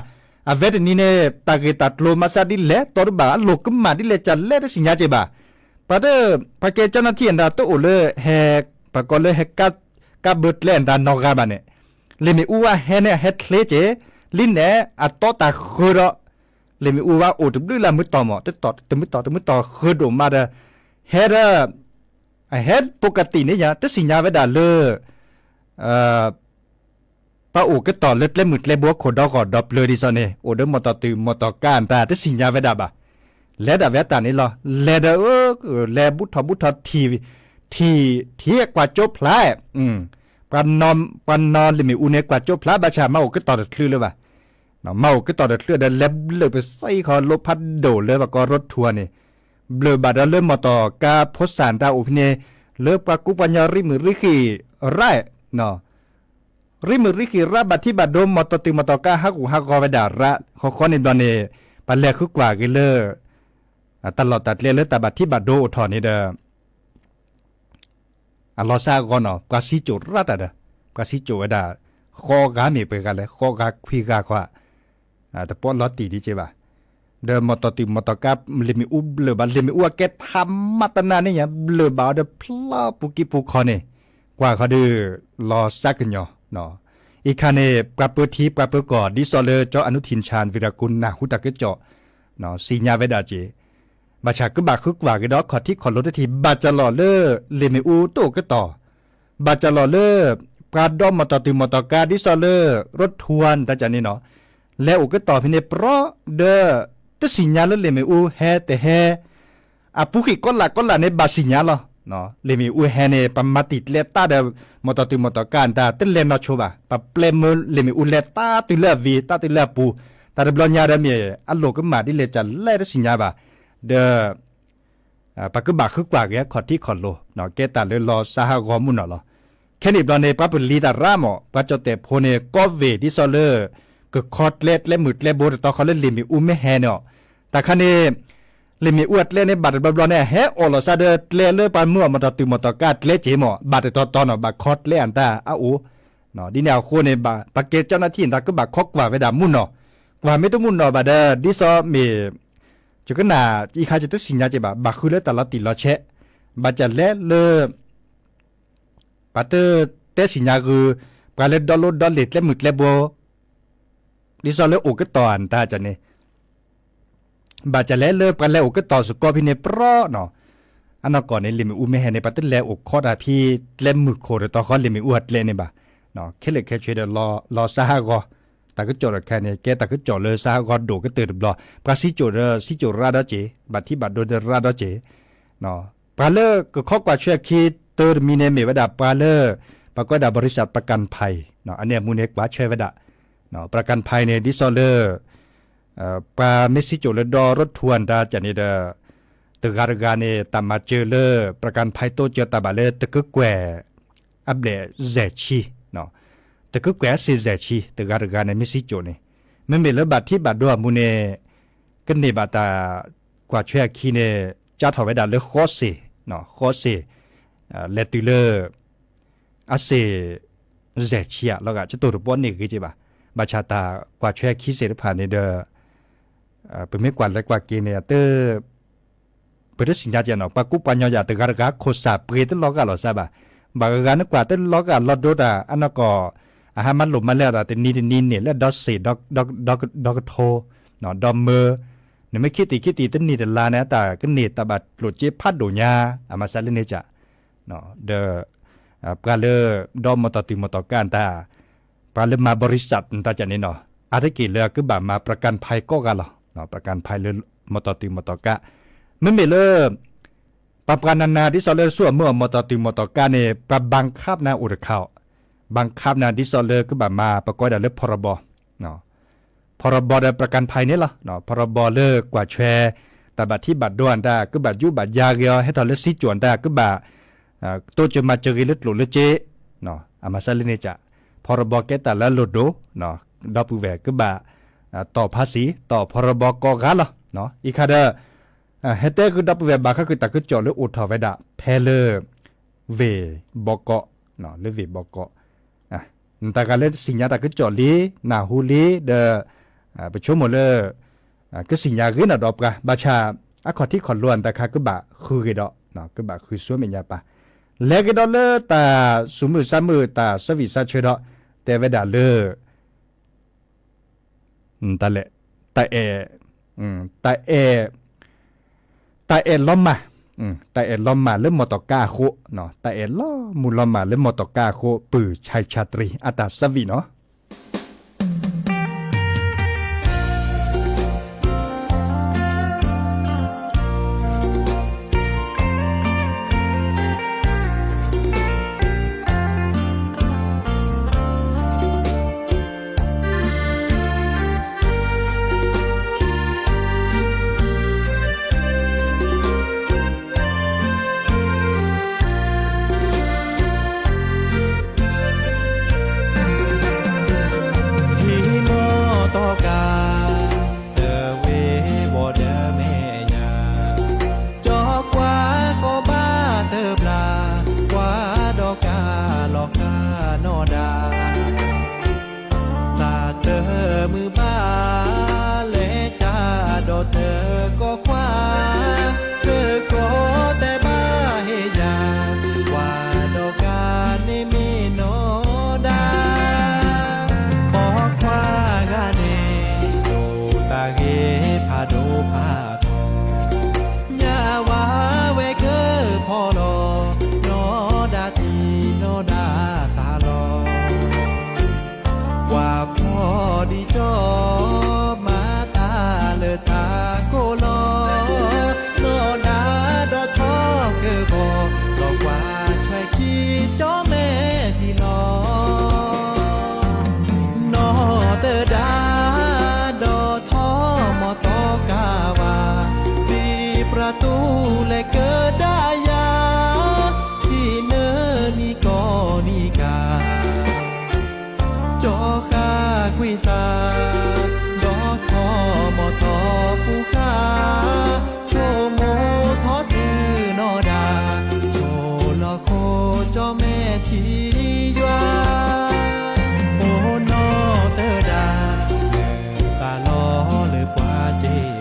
အဝဲတနံၤန့ၣ် တၢ်ဂ့ၢ်တၢ်ကျိၤမၤစၢ်ဒ်လဲၣ် တီတဘၣ် အလိၣ်ကမၣ်ဒ်လဲၣ် ကလဲၤတသ့ၣ်ညါက့ၤဘၣ် ပှၤတ ပှၤကဲကၠီနၢ်ထံၣ်အတၢ်တအိၣ်လၢဟဲ ပှၤကီလၢဟဲ ကါဘၢကျဲအတၢ်နီတဂၤဘၣ်န့ၣ် လ့ၣ်မ့ၣ်အူဝဲဟဲန့ၣ် အဟဲချ့က့ၤ လံန့ၣ် အတီတၢ်ဃၢဒီး လ့ၣ်မ့ၣ်အူဝဲအိၣ်တဘျုးလၢမုၢ်တီၢ်မး တမုၢ်တီၢ်တမုၢ်တီၢ်ဃၢဒိၣ်မးဒီး ဟဲဒီး အဟဲ ပကတံၢ်န့ၣ်ညါ တသ့ၣ်ညါဝဲဒၣ်လၢ ပှၤအိၣ်ကတီၢ်လၢကျဲမုၢ်ကျဲဘိခိၣ်ဒီဂီၢ်ဒီပျၢၤဒ်သိးန့ၣ် အိၣ်ဒီးမီၢ်တီၢ်တုၤမီၢ်တီၢ်ကါအတၢ်တသ့ၣ်ညါဝဲဒၣ်ဘၣ်. လဲၤဒၣ်ဝဲအတၢ်န့ၣ်လီၤ. လဲၤဒီး လဲၤဘူးထီၣ်ဘူးထီၣ်ထံၣ် ထံၣ် ထံၣ်ကွၢ်ကၠိဖျါ ပှၤနီၢ်လ့ၣ်မ့ၣ်အူန့ၣ် ကွၢ်ကၠိဖျါဘၣ်ဆၣ် မၤအိၣ်ကတီၢ်တချုးလၢၤဘၣ်. မၤအိၣ်ကတီၢ်တချုးဒီး လဲၤဘျၢၣ်ပသံဃီလိဖးဒိၣ်လၢပှၤကီရိထူဝါန့ၣ် ဘျၢၣ်ဘၣ်ဒီးလၢမီၢ်တီၢ်ကါဖိစၣ်တၢ်အိၣ်ဖဲန့ၣ် လၢပှၤကူပှၤညီရံမုၢ်ရံဃံၣ်ရၣ် ရံမုၢ်ရံဃံၣ်ရၣ် ဘၣ်ထံးဘၣ်ဒိ မီၢ်တီၢ်တုၤမီၢ်တီၢ်ကါ ဟးဂူာ်ဟးဂီၤဝဲဒၣ်ရၣ် ဃီဃီန့ၣ်ဘျီန့ၣ် ပှၤလဲၤဃုကွၢ်က့ၤလၢ တၢ်လီၢ်တၢ်ကျဲလၢတၢ်ဘၣ်ထံးဘၣ်ဒိအိၣ်ထီၣ်န့ၣ်ဒီး အလီၤစၢ်အဂီၢ်နီၤ ပှၤစံကၠိၣ်ရၣ်တၢ်ဒီး ပှၤစံကၠိၣ်ဝဲဒၣ် ဃိးဂၤမ့ၢ်ပှဲၤဂၤလဲၣ် ဃိးဂၤခွံဂၤဃီ တပိာ်လီၤတံၢ်ဒ်က့ဘၣ်. ဒီးမီၢ်တီၢ်တုၤမီၢ်တီၢ်ကါ လ့ၣ်မ့ၣ်အူဘျၢၣ်ဘၣ် လ့ၣ်မ့ၣ်အူအကဲထါမးတနၤန့ၣ်ညါ ဘျၢၣ်ဘၣ်အီၤဒီးဖျါပူၤကံၢ်ပူၤခီၣ်န့ၣ် ကွၢ်ဃီဒီး လီၤစၢ်ကညီၤ အံၤခါန့ၣ် ပှၤပၢထံပှၤပၢကီၢ် ဒ်သိးလၢကၠီအနုထံၣ်ဆၣ် ဝံၤဒီးကိးနၢ်ဟူတၢ်ကစီၣ် သ့ၣ်ညါဝဲဒၣ်က့ၤ ဘၣ်ဆၣ်ကဘၣ်ဃုကွၢ်က့ၤဒီးခီၣ်ထံးခီၣ်လိၤတထံၣ် ဘၣ်စၢ်လီၤလၢ လ့ၣ်မ့ၣ်အူတအိၣ်ကတီၢ် ဘၣ်စၢ်လီၤလၢ ပှၤဒီမီၢ်တီၢ်တုၤမီၢ်တီၢ်ကါ ဒ်သိးလၢ ရိထူဝါန့ၣ်တၢ်ကန့ၣ်နီၤ လဲၤအိၣ်ကတီၢ်ဖဲန့ၣ်ပြီ ဒီး တသ့ၣ်ညါလၢလ့ၣ်မ့ၣ်အူဟဲတဟဲ အပူၤဃံၣ်ကီလၢ်ကီလၢ်န့ၣ် ဘၣ်သ့ၣ်ညါလီၤ. လ့ၣ်မ့ၣ်အူဟဲန့ၣ် ပှၤမၤတံာ်ကျဲတၢ်ဒီး မီၢ်တီၢ်တုၤမီၢ်တီၢ်ကါတၢ် တလဲၤနီၢ်ဆိဘၣ် ပှၤပျဲမၢလ့ၣ်မ့ၣ်အူလဲၤတၢ်တုၤလၢအဝံၤ တၢ်တုၤလၢအပူၤ တၢ်တဘျီညါဒီးမ့ၢ် အလိၣ်ကမၣ်ဒ်လဲၣ်ကလဲၣ်တသ့ၣ်ညါဘၣ် ဒီး ပှၤကဘၣ်ဃုကွၢ်က့ၤခီၣ်ထံးခီၣ်လိၤ ကဲတၢ်လၢလီၤစၢ်ဟးဂီၤမုၢ်နီၢ်လီၤ. ခဲန့ၣ်ဘျီန့ၣ် ပှၤပလံၤတၢ်ရၣ်မး ပှၤကၠီၣ်တဲၣ်ဖိန့ၣ် ကီၢ်ဝ့ၢ်ဒ်သိးလၢ ကခီကျဲကျဲမုၢ်ကျဲဘိ တတီၤဃီလၢလ့ၣ်မ့ၣ်အူမ့ၢ်ဟဲန့ၣ် တၢ်ခါန့ၣ် လ့ၣ်မ့ၣ်အူအကျဲန့ၣ် ဘၣ်တဘျီဘျီန့ၣ် ဟဲအိၣ်လီၤစၢ်ဒီးကျဲလၢပှၤမၢအီၤမီၢ်တီၢ်တုၤမီၢ်တီၢ်ကါအကျဲက့ၤမး ဘၣ်တတီၤတီၤနီၤ ဘၣ်ခီကျဲအတၢ်အအိၣ် ဒ်န့ၣ်အဃိန့ၣ် ပှၤကဲကၠီနၢ်ထံၣ်န့ၣ် တၢ်ကဘၣ်ခီကွၢ်ဝဲဒၣ်မုၢ်နီၢ် ကွၢ်မ့ၢ်တမုၢ်နီၢ်ဘၣ်ဒီး ဒ်သိးမ့ၢ် ယကနၣ် အံၤခါယတသ့ၣ်ညါက့ၤဘၣ် ဘၣ်ဃုလၢတၢ်လီၤတံၢ်လီၤဆဲး ဘၣ်စၢ်လဲၣ်လၢ ပှၤတတဲသ့ၣ်ညါဂုာ် ပှၤလၢဒီလိဒီလ့ၣ်ကျဲမုၢ်ကျဲဘိ ဒ်သိးလၢအိၣ်ကတီၢ်အတၢ်ကန့ၣ် ဘၣ်စၢ်လဲၣ်လၢပှၤလဲၤအိၣ်ကတီၢ်စ့ၢ်ကီးဖဲန့ၣ်ပြီနီၤ အနီၢ်ကီၢ်န့ၣ် လ့ၣ်မ့ၣ်အူမ့ၢ်ဟဲန့ၣ် ပှၤတလဲၤအိၣ်ခီတၢ်ဖဲကျဲမုၢ်ခိၣ်တတီၤဃီလ့ၣ်မ့ၣ်အူအကျဲန့ၣ်ဘၣ် ခဲလၢာ်ခဲဆ့ဒီး လီၤစၢ်ဟးဂီၤ တၢ်ကစီၣ်တခါန့ၣ် ကဲတၢ်ကစီၣ်လၢစၢ်ဟးဂီၤဒိၣ်ကတၢၢ်တဘျီ ပှၤစံကၠိၣ်ဒီးစံကၠိၣ်ရၣ်ဒီးက့ၤ ဘၣ်ထံးဘၣ်ဒိဒီးရၣ်ဒီးက့ၤ ပှၤလၢကခီကွၢ်ဆွဲအခံတၢတမံၤန့ၣ် မ့ၢ်ဝဲဒၣ်ပှၤလၢ ပှၤကိးဝဲဒၣ် ဘရံစၣ် ပြၤကၣ်ဖဲ အန့ၣ်အမူန့ၣ် ကွၢ်ဆွဲဝဲဒၣ် ပြၤကၣ်ဖဲန့ၣ် ဒ်သိးလၢ ပှၤမ့ၢ်စံကၠိၣ်လၢဒီရိထူဝါတၢ်ကန့ၣ်ဒီး တဂၤတဂၤန့ၣ် တၢ်မၤစၢၤလၢ ပြၤကၣ်ဖဲတိစၢၤတၢ်ဘၣ်လၢတကကွဲၢ် အဘျဲၣ်စဲၢ်ဆံ တကကွဲၢ်အစ့ၢ်စဲၢ်ဆံ တဂၤတဂၤန့ၣ် မ့ၢ်စံကၠိၣ်န့ၣ် မ့မ့ၢ်လၢဘၣ်ထံးဘၣ်ဒိအမူန့ၣ် ကန့ၢ်ဘၣ်တၢ်ကွၢ်ဆွဲအခံန့ၣ် ကၠါထီၣ်ဝဲဒၣ်လၢဃီစ့ၢ် ဃီစ့ၢ် လဲၤတုၤလၢ အစ့ၢ် စဲၢ်ဆံဧါ လီၤဂာ် ကတိၤတဘီန့ၣ်ဂ့ၤက့ဘၣ်. ဘၣ်ဆၣ်တၢ်ကွၢ်ဆွဲခံစ့ၢ်တဖၣ်န့ၣ်ဒီး ပမ့ၢ်ကွၢ်လဲၤကွၢ်က့ၤန့ၣ် ပတသ့ၣ်ညါကဲနီၤ ပှၤကူပှၤညီယၤတဂၤတဂၤ ခိၣ်စၢ်ပှ့ၤတလီၤဂာ်လီၤစၢ်ဘၣ်. ဘၣ်ဂၤဂၤနကွၢ်တလီၤဂာ်လီၤဒိတၢ် အနီၢ်ကီၢ် အဟဲမၤလိာ်မၤလဲၢ်အီၤဒီး တနံၤတနံၤန့ၣ်လၢဒီစ့ၣ် ဒီကထိ ဒီမၢ, နမ့ၢ်ခံတံၤခံတံၤတနံၣ်တလါန့ၣ် အတၢ်ကန့ၢ်တၢ်ဘၣ်ကျိၣ်စ့ဖးဒိၣ်ညါ, အမၤစၢၤလၢန့ၣ်က ဒီး ပှၤလၢ ဒီးမီၢ်တီၢ်တုၤမီၢ်တီၢ်ကးတၢ် ပှၤလၢမၤ บริษัท နတၢ်ကန့ၣ်နီၤ အါတက့ၢ်လၢအကဘၣ်မၤ ประกันภัย ကိးဂၤလီၤ. ประกันภัย လၢမီၢ်တီၢ်တုၤမီၢ်တီၢ်ကး မ့မ့ၢ်လၢ ပှၤပှၤနၤနၤဒ်သိးလၢဆူအမုၢ်အမီၢ်တီၢ်တုၤမီၢ်တီၢ်ကးန့ၣ် ပှၤ บังคับ နၤအိၣ်တခါအီၤ, บังคับ နၤဒ်သိးလၢကဘၣ်မၤပကိးဒၣ်လၢ พรบ พรบ ဒီး ประกันภัย န့ၣ်လီၤ. พรบ လၢကွၢ်ထွဲ တၢ်ဘၣ်ထံးဘၣ်ဒိအတၢ် ကဘၣ်ယူးဘၣ်ယၤဂ့ၤအီၤ ဟဲထီၣ်လၢစံကၠိၣ်တၢ် ကဘၣ် တိစၢၤမၤစၢၤဂ့ၤလၢကျိၣ်လၢစ့, အမၤစၢၤလၢန့ၣ်က พรบ ကဲတၢ်လၢအလိၣ်ဒိၣ်, ဒီပုၢ်ဝဲၢ်ကဘၣ် တီၢ်ဖးစံၤ တီၢ် พรบ ကိးဂၤလီၤ. အံၤခါဒီး ဟဲတဲဃုာ်ဒီပုၢ်ဝဲၢ်ဘၣ်ဃးဃုာ်တၢ်ကစီၣ်လၢအိၣ်ထီၣ်ဝဲဒၣ် ဖဲလၢ ဝ့ၢ်ဘီကီး, လၢဝ့ၢ်ဘီကီး, နတၢ်ဂၤလၢတသ့ၣ်ညါတၢ်ကစီၣ်လံ နၢ်ဟူလံဒီး ပဆိကမိၣ်လၢ ကသ့ၣ်ညါဂ့ၤနီၢ်ဒီးပှၤ ဘၣ်ဆၣ် အခီၣ်ထံးခီၣ်လိအတၢ်ခါကဘၣ်ဃုဂ့ၤဒီး ကဘၣ်ဃုဆိမဲာ်ညါပၢ်, လဲၤက့ၤဒီးလၢတၢ်သူၣ်မုာ်သးမုာ်တၢ်ဆၢဝံၣ်ဆၢဆၢဒီး တဲဝဲဒၣ်လၢ တၢ်အဲၣ်, တၢ်အဲၣ်, တၢ်အဲၣ်လီၤမၢ်, တၢ်အဲၣ်လီၤမၢ်လၢမီၢ်တီၢ်ကါအဃိ, တၢ်အဲၣ်လီၤမူလီၤမၢ်လၢမီၢ်တီၢ်ကါအဃိ ပုၢ်ဆါဆါတရံး အတၢ်ဆၢဝံၣ်နီၤ. ဟံၣ်မီၢ်တီၢ်ကါ တဝ့ၤဘီၣ်ဒီးမဲာ်ညါ, ကၠီကွၢ်ကီဘၣ်တဘျါ, ကွၢ်ဒီးကါလီၤဃာ်နီၢ်ဒါ သးတမုာ်ဘၣ် လဲၤကဒီးတကီၢ်ခွါ, တကီၢ်တဲဘၣ်ဟ့ၣ်ယၤ, ကွၢ်ဒီးကါန့ၣ်မ့ၢ်နီၢ်ဒါ, ပိာ်ခွါဂၤန့ၣ် ဒိၣ်တၢ်ဂ့ၤဖးဒိၣ်ဖးထီ, ညါဝဲကဖီလီၤ, နီၢ်ဒါတံၢ်နီၢ်ဒါသးလီၤ ကွၢ်ဖီဒံကၠီ, မၤတၢ်လၢတၢ်ကိၢ်လီၤ, နီၢ်ဒါဒီးထီကဘီ, လီၤကွၢ်ထွဲခံကၠီမဲာ်ထံလီၤ. နီၢ်တဒါ, ဒီးထီမီၢ်တီၢ်ကါဝါ, သံပြတူလဲၤကဒါယၤ, ထံၣ်နၢနံၤကီနံၤကါ ကၠီဃာ်ကွံာ်သး, ဒီးထီမီၢ်တီၢ်ပူၤဃာ်, ဆိကမိၣ်ထီတုၤနီၢ်ဒါ, ဆိလီၤခိကၠီမဲာ်ထံယွၤ, အိၣ်နီၢ်တဒါ, နသးလီၤလၢပှၤစ့ၢ်အိၣ်,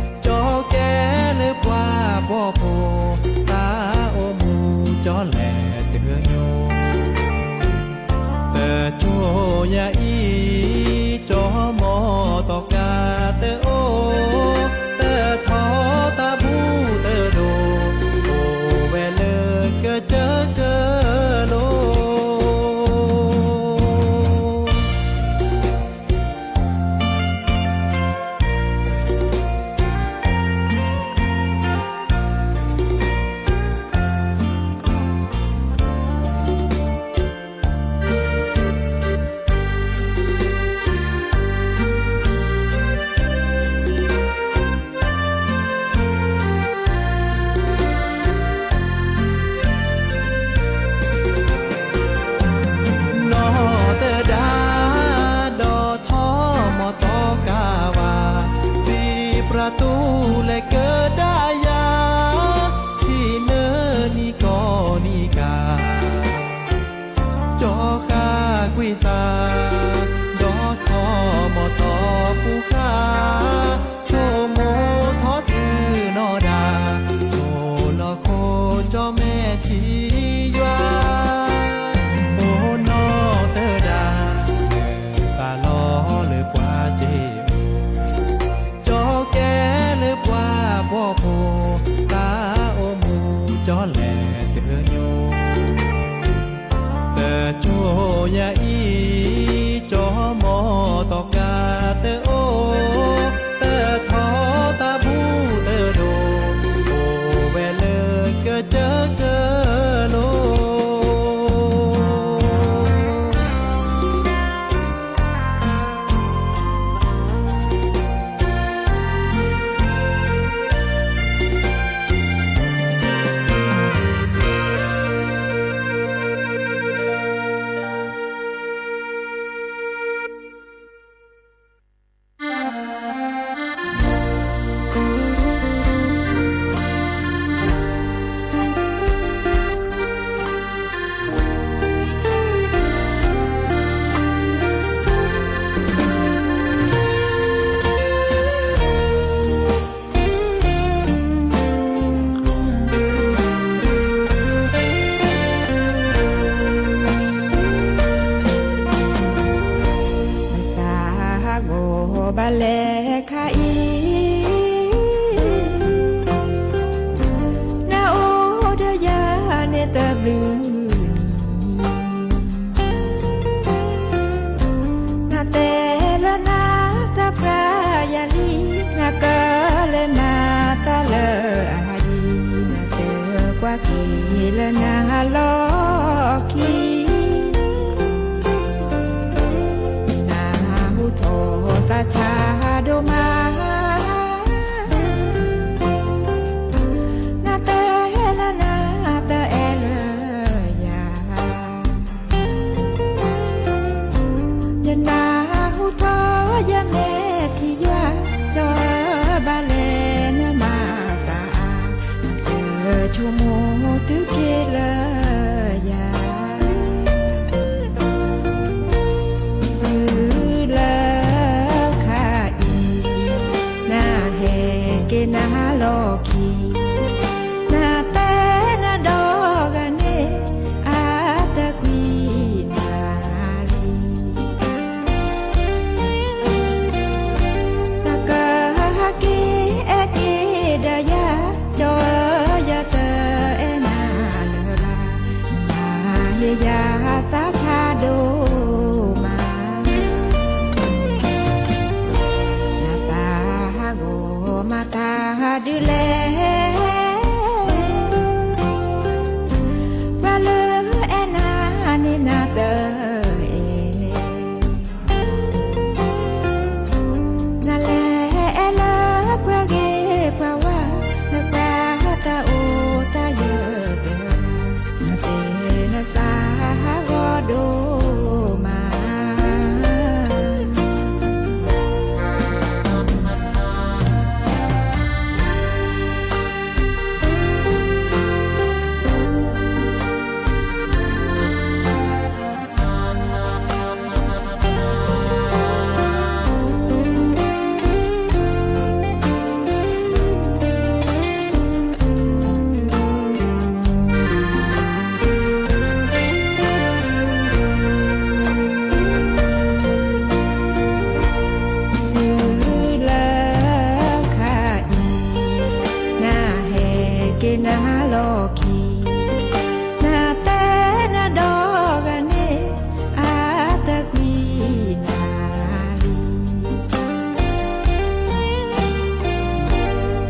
ကၠီကဲလၢပှၤဘီၣ်ဖိ, တၢ်အိၣ်မူကၠီလဲၤတညိ, တကၠိညါအံၤ ညါအံၤ ကၠီမီၤတီၢ်ကးတအိၣ်, တထီတၢ်ဘူၣ်တဒိၣ်, အိၣ်ဝဲလၢကစၢၢ်ကလိၤ. နသးဟးဂီၤဘၣ်လဲၣ်ခါအံၤ, နအိၣ်ဒီးယၤန့ၣ်တဘျုးနံၤ, နတဲလၢနသးပှၢ်ယၤလံ, နကလဲၤမၤတၢ်လၢအဟးယံၤ, နတဲကွၢ်က့ၤလၢနလီၢ်ခံ နဟူထီၣ်သးဆါဒိၣ်မး, နတဲလၢနတအဲၣ်လၢယၤ, ယနၢ်ဟူထီၣ်ယမဲာ်ထံယွၤ, ကၠီဘၣ်လဲၣ်နမၤသးအါ, နဆိကမိၣ်တုၤက့ၤလၢယၤ တုၤလၢခါအံၤ, နဟဲက့ၤနလီၢ်ခံ, နတဲနဒီဂၤန့ၣ်, အတကွံနၤလံ. နကဟဲက့ၤအဲၣ်က့ၤဒီးယၤ, ကၠီယတအဲၣ်နၤလၢၤဘၣ်, နဟ့ၣ်ယၤသးဆါဒိၣ်မး, နသးဟးဂီၤမၤတၢ်ဒ်လဲၣ်, ပှၤလၢအဲၣ်နၤန့ၣ်နတအဲၣ် နလဲၤအဲၣ်လၢပှၤဂ့ၤပှၤဝါ, နပှၤတၢ်အိၣ်တၢ်ယၢၤတဂၤ, နသးဟးဂီၤဒိၣ်မး. တုၤလၢခါအံၤ, နဟဲက့ၤနလီၢ်ခံ, နတဲနဒီဂၤန့ၣ်, အတကွံနၤလံ.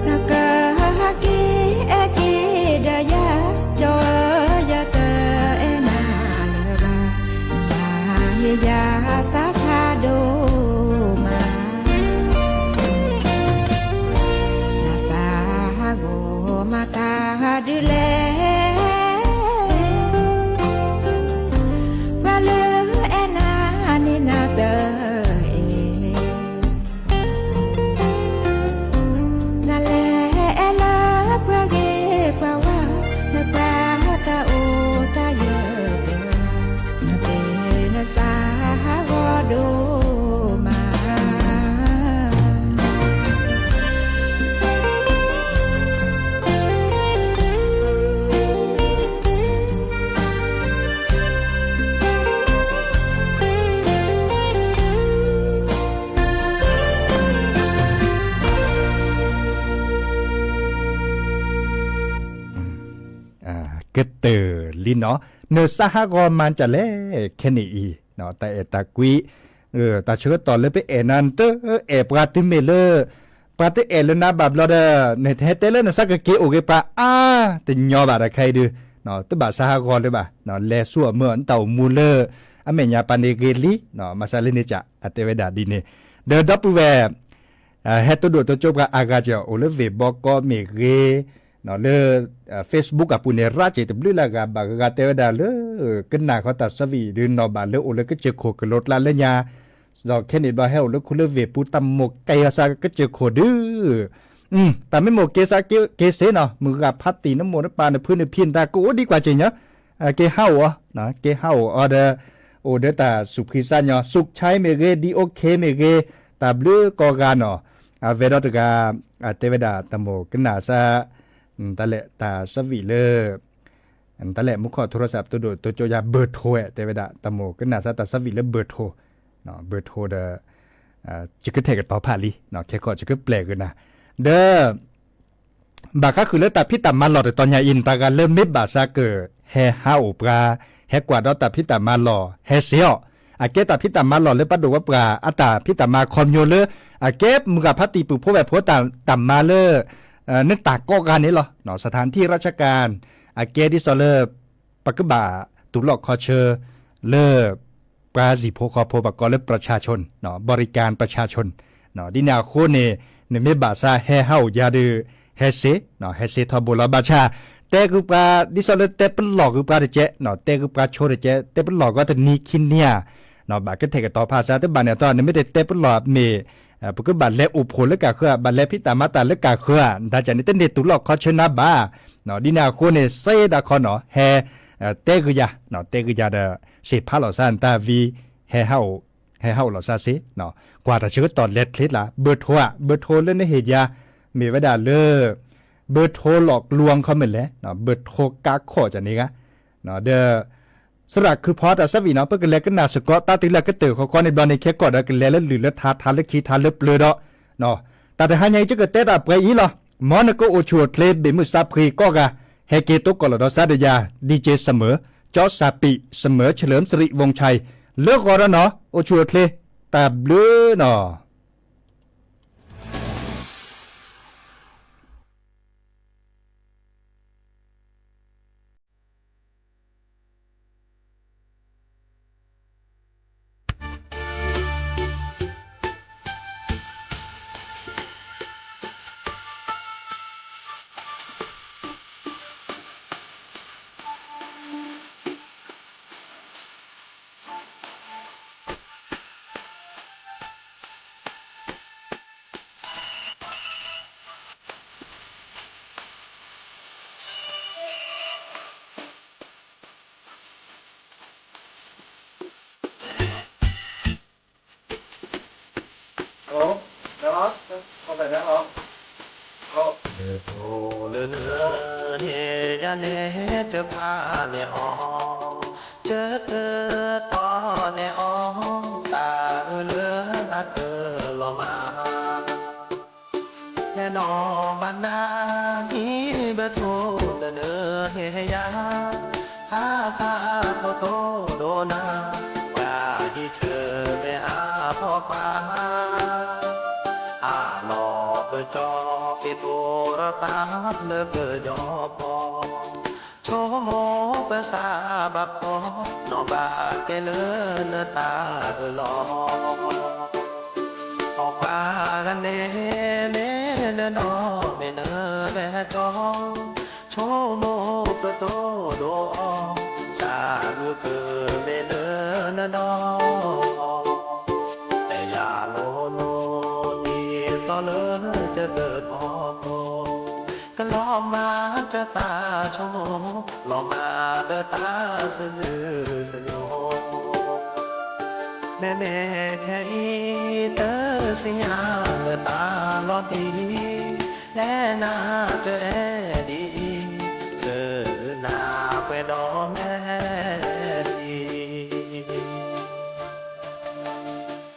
နကဟဲက့ၤအဲၣ်က့ၤဒီးယၤ, ကၠီယတအဲၣ်နၤလၢၤဘၣ်, နဟ့ၣ်ယၤသးဆါဒိၣ်မး, နသးဟးဂီၤမၤတၢ်ဒ်လဲၣ်, ပှၤလၢအဲၣ်နၤန့ၣ်နတအဲၣ် နလဲၤအဲၣ်လၢပှၤဂ့ၤပှၤဝါ, နပှၤတၢ်အိၣ်တၢ်ယၢၤတဂၤ, နတဲနသးဟးဂီၤဒိၣ်မး. ကတၢၢ်လံနီၤ, နစးဟးဂီၤမၤဒ်လဲၣ် ခဲန့ၣ်အံၤ, တၢ်အဲၣ်တၢ်ကွံ, တၢ်ဆၢကတီၢ်လၢပအဲၣ်နၤ နတအဲၣ်ပှၤတုၤမ့ၢ်လၢ ပှၤတအဲၣ်လၢနၤဘၣ်ဘျီဒီး နဟဲတဲလၢနစးကက့ၤအိၣ်ဂ့ၤပှၤအါ တညီဘၣ်တခါအံၤဒုး, တဘၣ်စးဟးဂီၤလၢၤဘၣ်, လဲၤဆူအမုၢ်အီၤ နတၢ်အိၣ်မူလၢ အမဲာ်ညါပာ်န့ၣ်ဂ့ၤလံ, မၤစၢၤလၢန့ၣ်က အတဲဝဲဒၣ်ဒ်န့ၣ်, ဒီးဒီပုၢ်ဝဲၢ် ဟဲတိဒိၣ်တိကၠိပှၤအါဂၤကီး အိၣ်လၢ Facebook ကီးမ့ၢ်ဂ့ၤ, လၢ Facebook အပူၤန့ၣ် ရၣ်စ့ၣ်တဘျုးလၢအဂၤ ဘၣ်ဂၤဂၤတဲဝဲဒၣ်လၢ ကနၣ်ဃီတၢ်ဆၢဝံၤဒုးနီၢ်ဘၣ်လၢအိၣ်လၢကစၢၢ်ခိၣ်ကလိကျါလၢညါ, ဒီးခဲန့ၣ်ဘျီဟဲအိၣ်လၢခူလၢဝ့ၢ်ပူၤ တၢ်မိၣ်ကဲၤအီၤစးကစၢၢ်ခိၣ်ဒုး, တၢ်မ့ၢ်မိၣ်က့ၤစးက့ၤစ့ၢ်နီၤ မုၢ်ဂၤဖးတံၢ် နမိၢ်နပၢ်နဖုနဖံနတၢ်ကအိၣ်ဒံးကွၢ်က့ၤညီ, က့ၤဟးအိၣ်အီၤ, က့ၤဟးအိၣ်အီၤဒီး အိၣ်ဒီးတၢ်စူၢ်ဖှံစၢ်ညီ စူၢ်ခၠါမ့ၢ်ဂ့ၤ ဒံအိၣ်ခ့မ့ၢ်ဂ့ၤ, တၢ်ဘျုးကိးဂၤနီၤ, အဝဲဒီးတဂၤ တဲဝဲဒၣ်တၢ်မိၣ်ကနၣ်စး တၢ်လဲၣ်တၢ်ဆၢဝံၤလၢ တၢ်လဲၣ်မူခိၣ်ထူရစး ပတိဒိၣ်တိကၠိယၤ ဘၢၣ်ထိၣ်ဝဲ တဲဝဲဒၣ် တၢ်မိၣ်ကနၣ်စးတၢ်ဆၢဝံၤလၢဘၢၣ်ထိၣ်, ဘၢၣ်ထိၣ်ဒီး ယကထဲးကတီၤဖးလံ, ခဲကီးယကပျဲၢ်ဂ့ၤနၤ, ဒီး ဘၣ်ဃးဃုာ်လၢတၢ်ဖံးတၢ်မၤလီၢ်တတီၤညါအံၤ နတၢ်ဂၤလၢမ့ၢ်ဘၣ်စးကဟဲဟးအိၣ်ပှၤ, ဟဲကွၢ်ဒီးတၢ်ဖံးတၢ်မၤလီၢ် ဟဲစ့ၢ်အီၤ, အကဲတၢ်ဖံးတၢ်မၤလီၢ်လၢပဒိၣ်ဝဲပှၤ အတၢ်ဖံးတၢ်မၤခီပညီလၢ အကဲမုၢ်ဂၤဖးတံၢ်ပုၢ်ဖိဝဲၢ်ဖိတၢ်မၤလၢ နတၢ်ကိးဂၤန့ၣ်လီၤ, စထၣ်နထံၣ်ရၢ်ဆၢကၣ်, အကဲဒ်သိးလၢ ပကဘၣ်တူၢ်လိာ်ခီဆၢလၢ ပှၤဟံၣ်ဖိဃီဖိ ပကိးလၢ ประชาชน, บริการประชาชน, ဒ်န့ၣ်အဃိန့ၣ် နမ့ၢ်ဘၣ်စးဟဲဟးအိၣ်ယၤဒီး ဟဲစ့ၢ်, ဟဲစ့ၢ်ထီဘိလီၤ ဘၣ်ဆၣ် တဲဃုာ်ပှၤ ဒ်သိးလၢတဲပလီၢ်ဃုာ်ပှၤတကဲး, တဲဃုာ်ပှၤဆိတကဲး, တဲပလီၢ်ဂီၤတနံၤခံနံၤဧါ, ဘၣ်ကထဲးကတီၤဖးစး တဘၣ်န့ၣ်အတီ နမ့ၢ်တတဲပလီၢ်မ့ၢ် ပကဘၣ်လဲၤအိၣ်ဖှိၣ်လၢကၢ်ဃၢၤဧါ, ဘၣ်လဲၤဖံးတၢ်မၤတၢ်လၢကၢ်ဃၢၤဧါ, ဒ်န့ၣ် တန့ၢ်တူၢ်လိာ်ခီဆၢနၤဘၣ်, ဒ်န့ၣ်အဃိန့ၣ် စ့ဒၣ်ခီနီၤ ဟဲ တဲဂုာ်ယၤ, တဲဂုာ်ယၤဒီး စံးဖးလီၤစၢ်နတၢ်ဝံ ဟဲဟးအိၣ်, ဟဲဟးအိၣ်လီၤစၢ်စ့ၢ်, ကွၢ်တၢ်ဆၢကတီၢ်လဲၤချ့လၢ ဘၢၣ်ထိၣ်ဧါ, ဘၢၣ်ထိၣ်လၢနဟ့ၣ်ယၤ မ့ၢ်ဝဲဒၣ်လၢ ဘၢၣ်ထိၣ်လီၢ်ကျိခီမ့ၢ်လဲၣ်, ဘၢၣ်ထိၣ်ကါခီၣ်ကန့ၣ်ဂ့ၤ, ဒီး သရၣ်ခုဖီတၢ်ဆၢဝံၤနီၤ ပကလဲၤကနၣ်စ့ၢ်ကီး တၢ်တုၤလၢကတၢၢ်ဃီဃီန့ၣ်ဘျီန့ၣ် ခဲကီၢ်ဒီးကလဲၤလၢလုၢ်လၢထါ ထါလၢခံ ထါလၢပျၢၤဒီး တၢ်တဟါညါအံၤ ယကတဲတၢ်ပှဲၤအံၤလီၤ. မ်နကအိၣ်ဆူၣ်အိၣ်ချ့ ဘ့ၣ်မုၢ်စးဖှံကိးဂၤ, ဟဲက့ၤတိကိၢ်လီၤဒီးစးဒီးယၤ DJ စမၢၤ, ကၠီစၢ်ပံး, စမၢၤ เฉลิมสิริวงศ์ชัย လၢဂီၤဒီးနီၤ အိၣ်ဆူၣ်အိၣ်ချ့ တၢ်ဘျုးနီၤ. Hello, hello, hello. လၢနဟ့ၣ်ယၤန့ၣ် တဖၣ်န့ၣ်အီၤ, တတီန့ၣ်အီၤ, သးအုးလၢအကလီၤမၢ် ဟဲနီၢ်ဘၣ်နၤ ဟံၣ်ဘၢၣ်ထိၣ်လၢနဟ့ၣ်ယၤ, ဟါသၣ်ဖိတိၢ်ဒိၣ်နၤ, ပှၤဟံၣ်ဆၢမဲာ်အါဖီခွါ, အလီၢ်ပကၠီက့ၤတိရသးလၢကညီဖီ, ဆိကမိၣ်ပသးဘၣ်ဖီ, နီၢ်ဘၣ်ကဲလၢနတၢ်အၢၣ်လီၤ အပှၤဂၤန့ၣ် မ့ၢ်လၢနီၢ်မ့ၢ်နမဲာ်ကၠီ, ဆိကမိၣ်ကတိၤဒိၣ်အီၤ, စၢ်မုၢ်ကမ့ၢ်လၢနနီၢ်, တယၤလိၤလိၤ ဒ်သိးလၢတကဖီခိၣ်, ကလီၤမၢ်တသးဆိကမိၣ်, လီၤမၢ်လၢတၢ်စုစုစညိ, မ့မ့ၢ်ခဲအံၤ တသ့ၣ်ညါလၢတၢ်လီၤတံၢ်, လဲၤနၤတအဲၣ်ဒ်အံၤ, သုနၢ်ပှဲၤဒီးမဲာ်တံၢ်.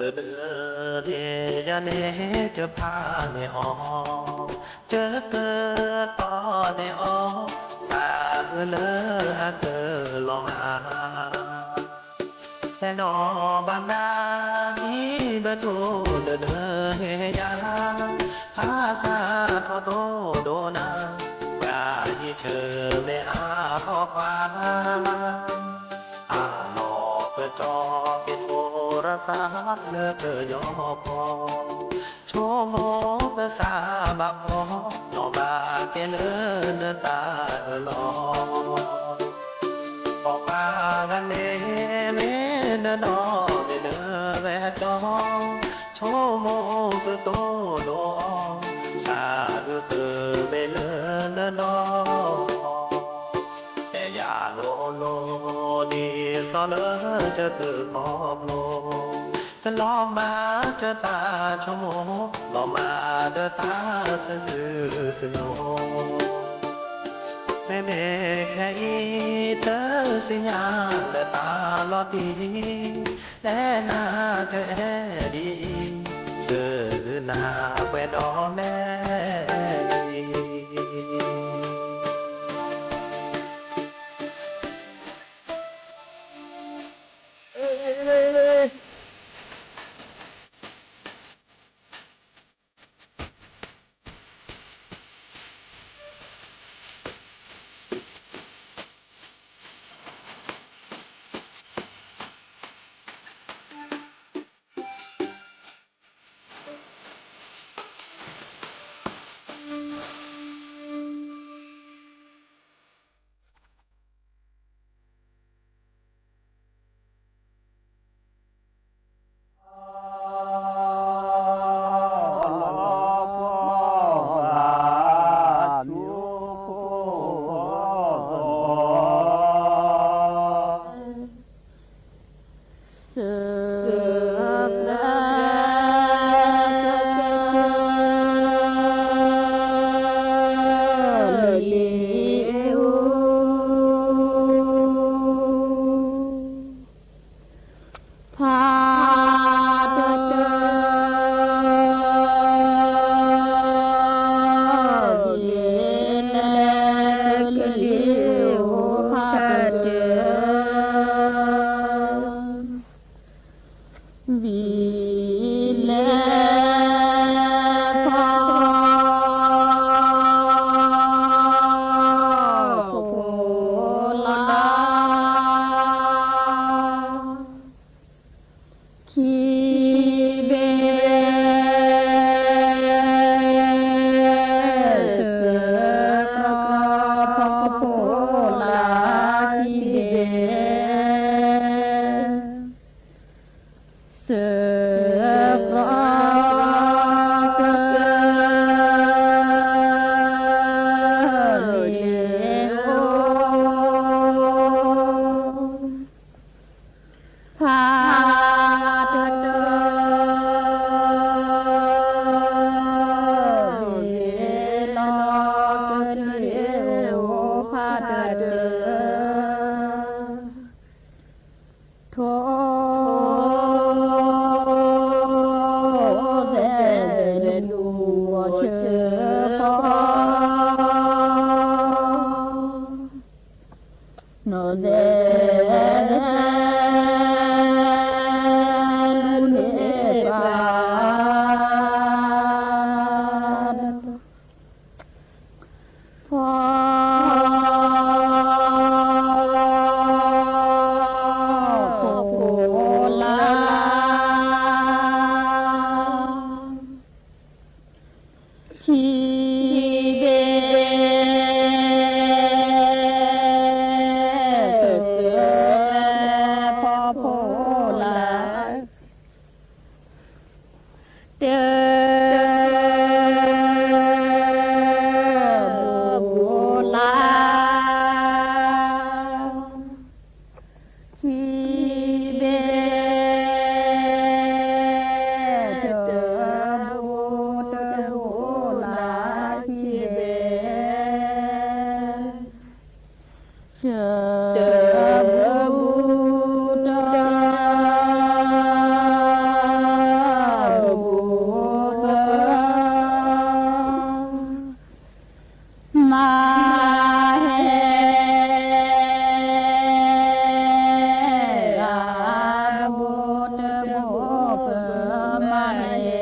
လၢန့ၣ်ယၤန့ၣ် ယဖးန့ၢ်အီၤ, ယကတီၢ်န့ၢ်အီၤ, သးအုးလၢအကလီၤမး, ဟဲနီၣ်ဘၣ်နၤ ဒ်ပဒိၣ်လၢနဟဲယၤ, ဖးစးထီၣ်ဒိၣ်ဒိၣ်နၤ, ပှၤယံၤဆၢၣ်မဲာ်အါထီၣ်ပှၤ အလီၢ်ပတီၢ်က့ၤ ထိရသးလၢပယီၤကီၢ်, ဆိကမိၣ်ပသးဘၣ်အီၤ, နီၢ်ဘၣ်က့ၤလၢနတၢ်အၢၣ်လီၤ, ပှၤဂၤန့ၣ် မ့ၢ်နနီၢ်မ့ၢ်နဝဲၢ်ကၠီ, ဆိကမိၣ်ကတိၤဒိၣ်အီၤ, သးအုးကမ့ၢ်လၢနနီၢ် တဲယၤလိၤလိၤ ဒ်သိးလၢယကခီဖျိ, ကလီၤမၢ်တၢ်ဆိကမိၣ်, လီၤမၢ်တၢ်သးစၢ်စုစနိ, မ့မ့ၢ်ခဲအံၤ တသ့ၣ်ညါလၢသးလီၤတံၢ်, လဲၤနၤတအဲၣ်ဒ်အံၤ, သုနၢ်ပှဲၤဒီးမဲာ်လံ ခံဘ့ၣ်, စၢဖီဖီခိၣ်လၢခံဘ့ၣ်, စၢဖီက လ့ၣ်အိၣ် ဖးတၢၢ်, ဘ့ၣ်လီၤကလ့ၣ်အိၣ်ဖးတၢၢ်, ထိသဲးသဲး လူၤအီၤဆၢဖီ နီၢ်သဲးသဲး လူၤန့ၢ်ပှၤ ဖီ ခိၣ်လၢ ခံဘ့ၣ်, စၢဖီခိၣ်လၢ တၢၢ်, ဘိ မၤဟဲ အဘူတဘူပမၤဟဲ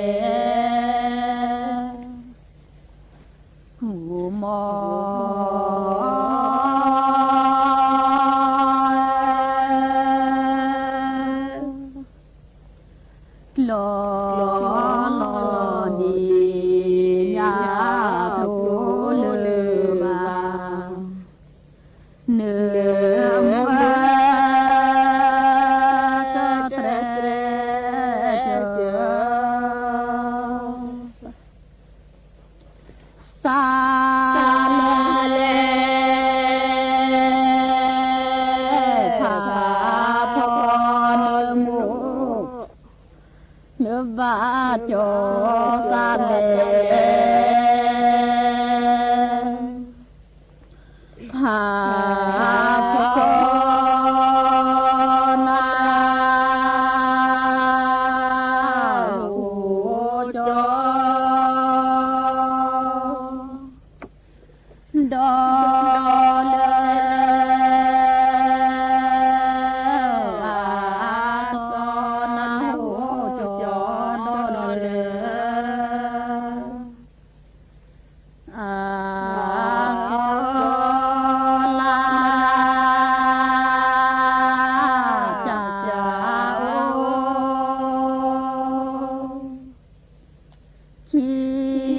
မုၢ်မီ လီၤလီၤဒံး ညၣ်ဖျိလၢၤဘၣ် နမၢကတြဲ စးလဲၤ ဖးဖီနမူ နဘၣ်ကၠီစးလဲၤ ဖးဖီန အိၣ်ကၠီ ဒီးလၢ အစီနၢ်ဟူကၠီဒီးလၢ အစီ လါ ကၠၢ်ကၠၢ်အိၣ် ခံဘ့ၣ် မုၢ်လါ ကၠၢ်အိၣ်ခံဘ့ၣ် မုၢ်လါ မ့ၢ်ဆီ ဖး လါနံၤ ပှၤမ့ၢ်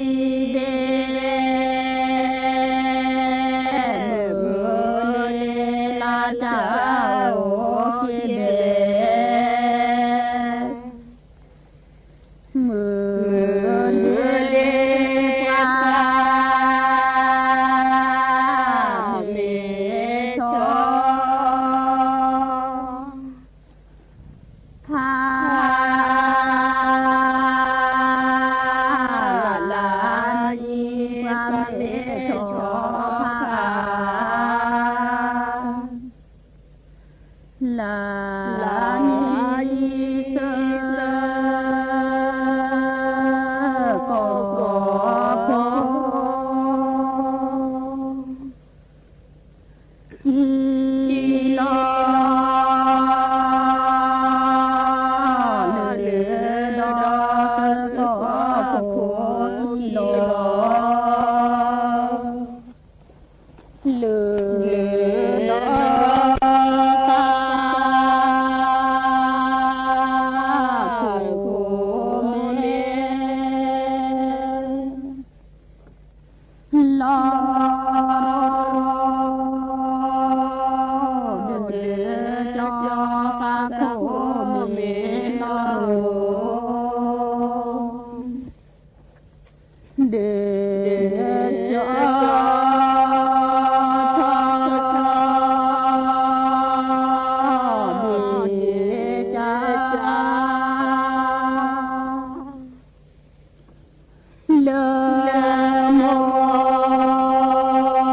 ဆီဖး လါနံၤ ဆၢ ကီၢ်ကီၢ်ဖိ အံၤလီၤ လၢလၢဒီး ကီၢ်ကီၢ်ဖိအံၤလီၤ လၢလၢဒီး သးဖိမ့ၢ် လီၤ ဒုးကၠီသးဖိမ့ၢ်လီၤ ဒုးကၠီ ဒုးကၠီ လၢမိၢ် ပျၢ်လီၤထီၣ်ဒံးကၠၢ်လၢမိၢ် ပျၢ်လီၤ က့ၤက့ၤကွၢ် က့ၤတိၢ် ဒိၣ်လီၤ နီၢ်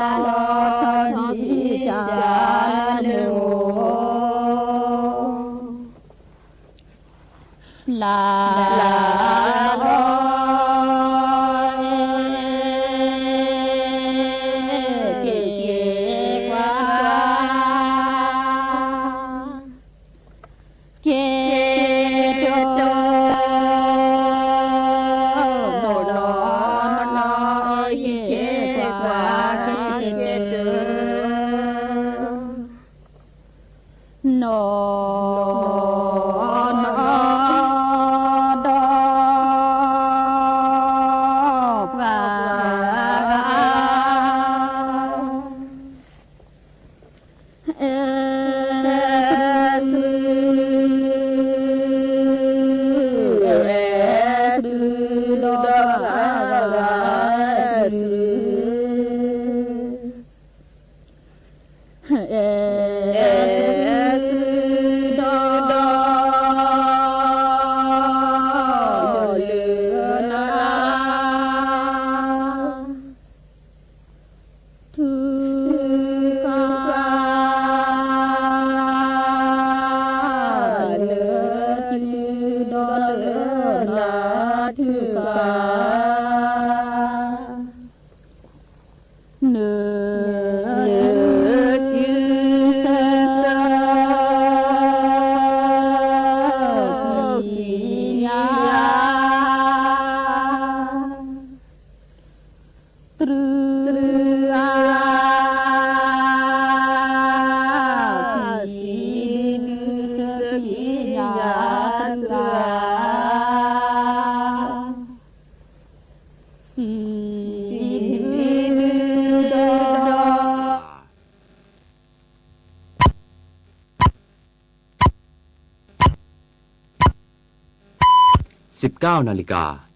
နီၢ် က့ၤက့ၤကွၢ် က့ၤက့ၤတိၢ် နီၢ် နီၢ် ဒီး ပှၤ အဲၣ်သု အဲၣ်သု ဒီး အဲၣ်သု အဲၣ်သု ဒီး လၢလၢနၤ ထုကဖၣ် လၢသုဒီးလၢနၤ ထုကဖၣ် တြူၢ်ဧါ, စံးဘျုးစ့ၢ်ကီးယၤတြူၢ်ဧါ, စံးဘျုးဒီး สิบเก้านาฬิกา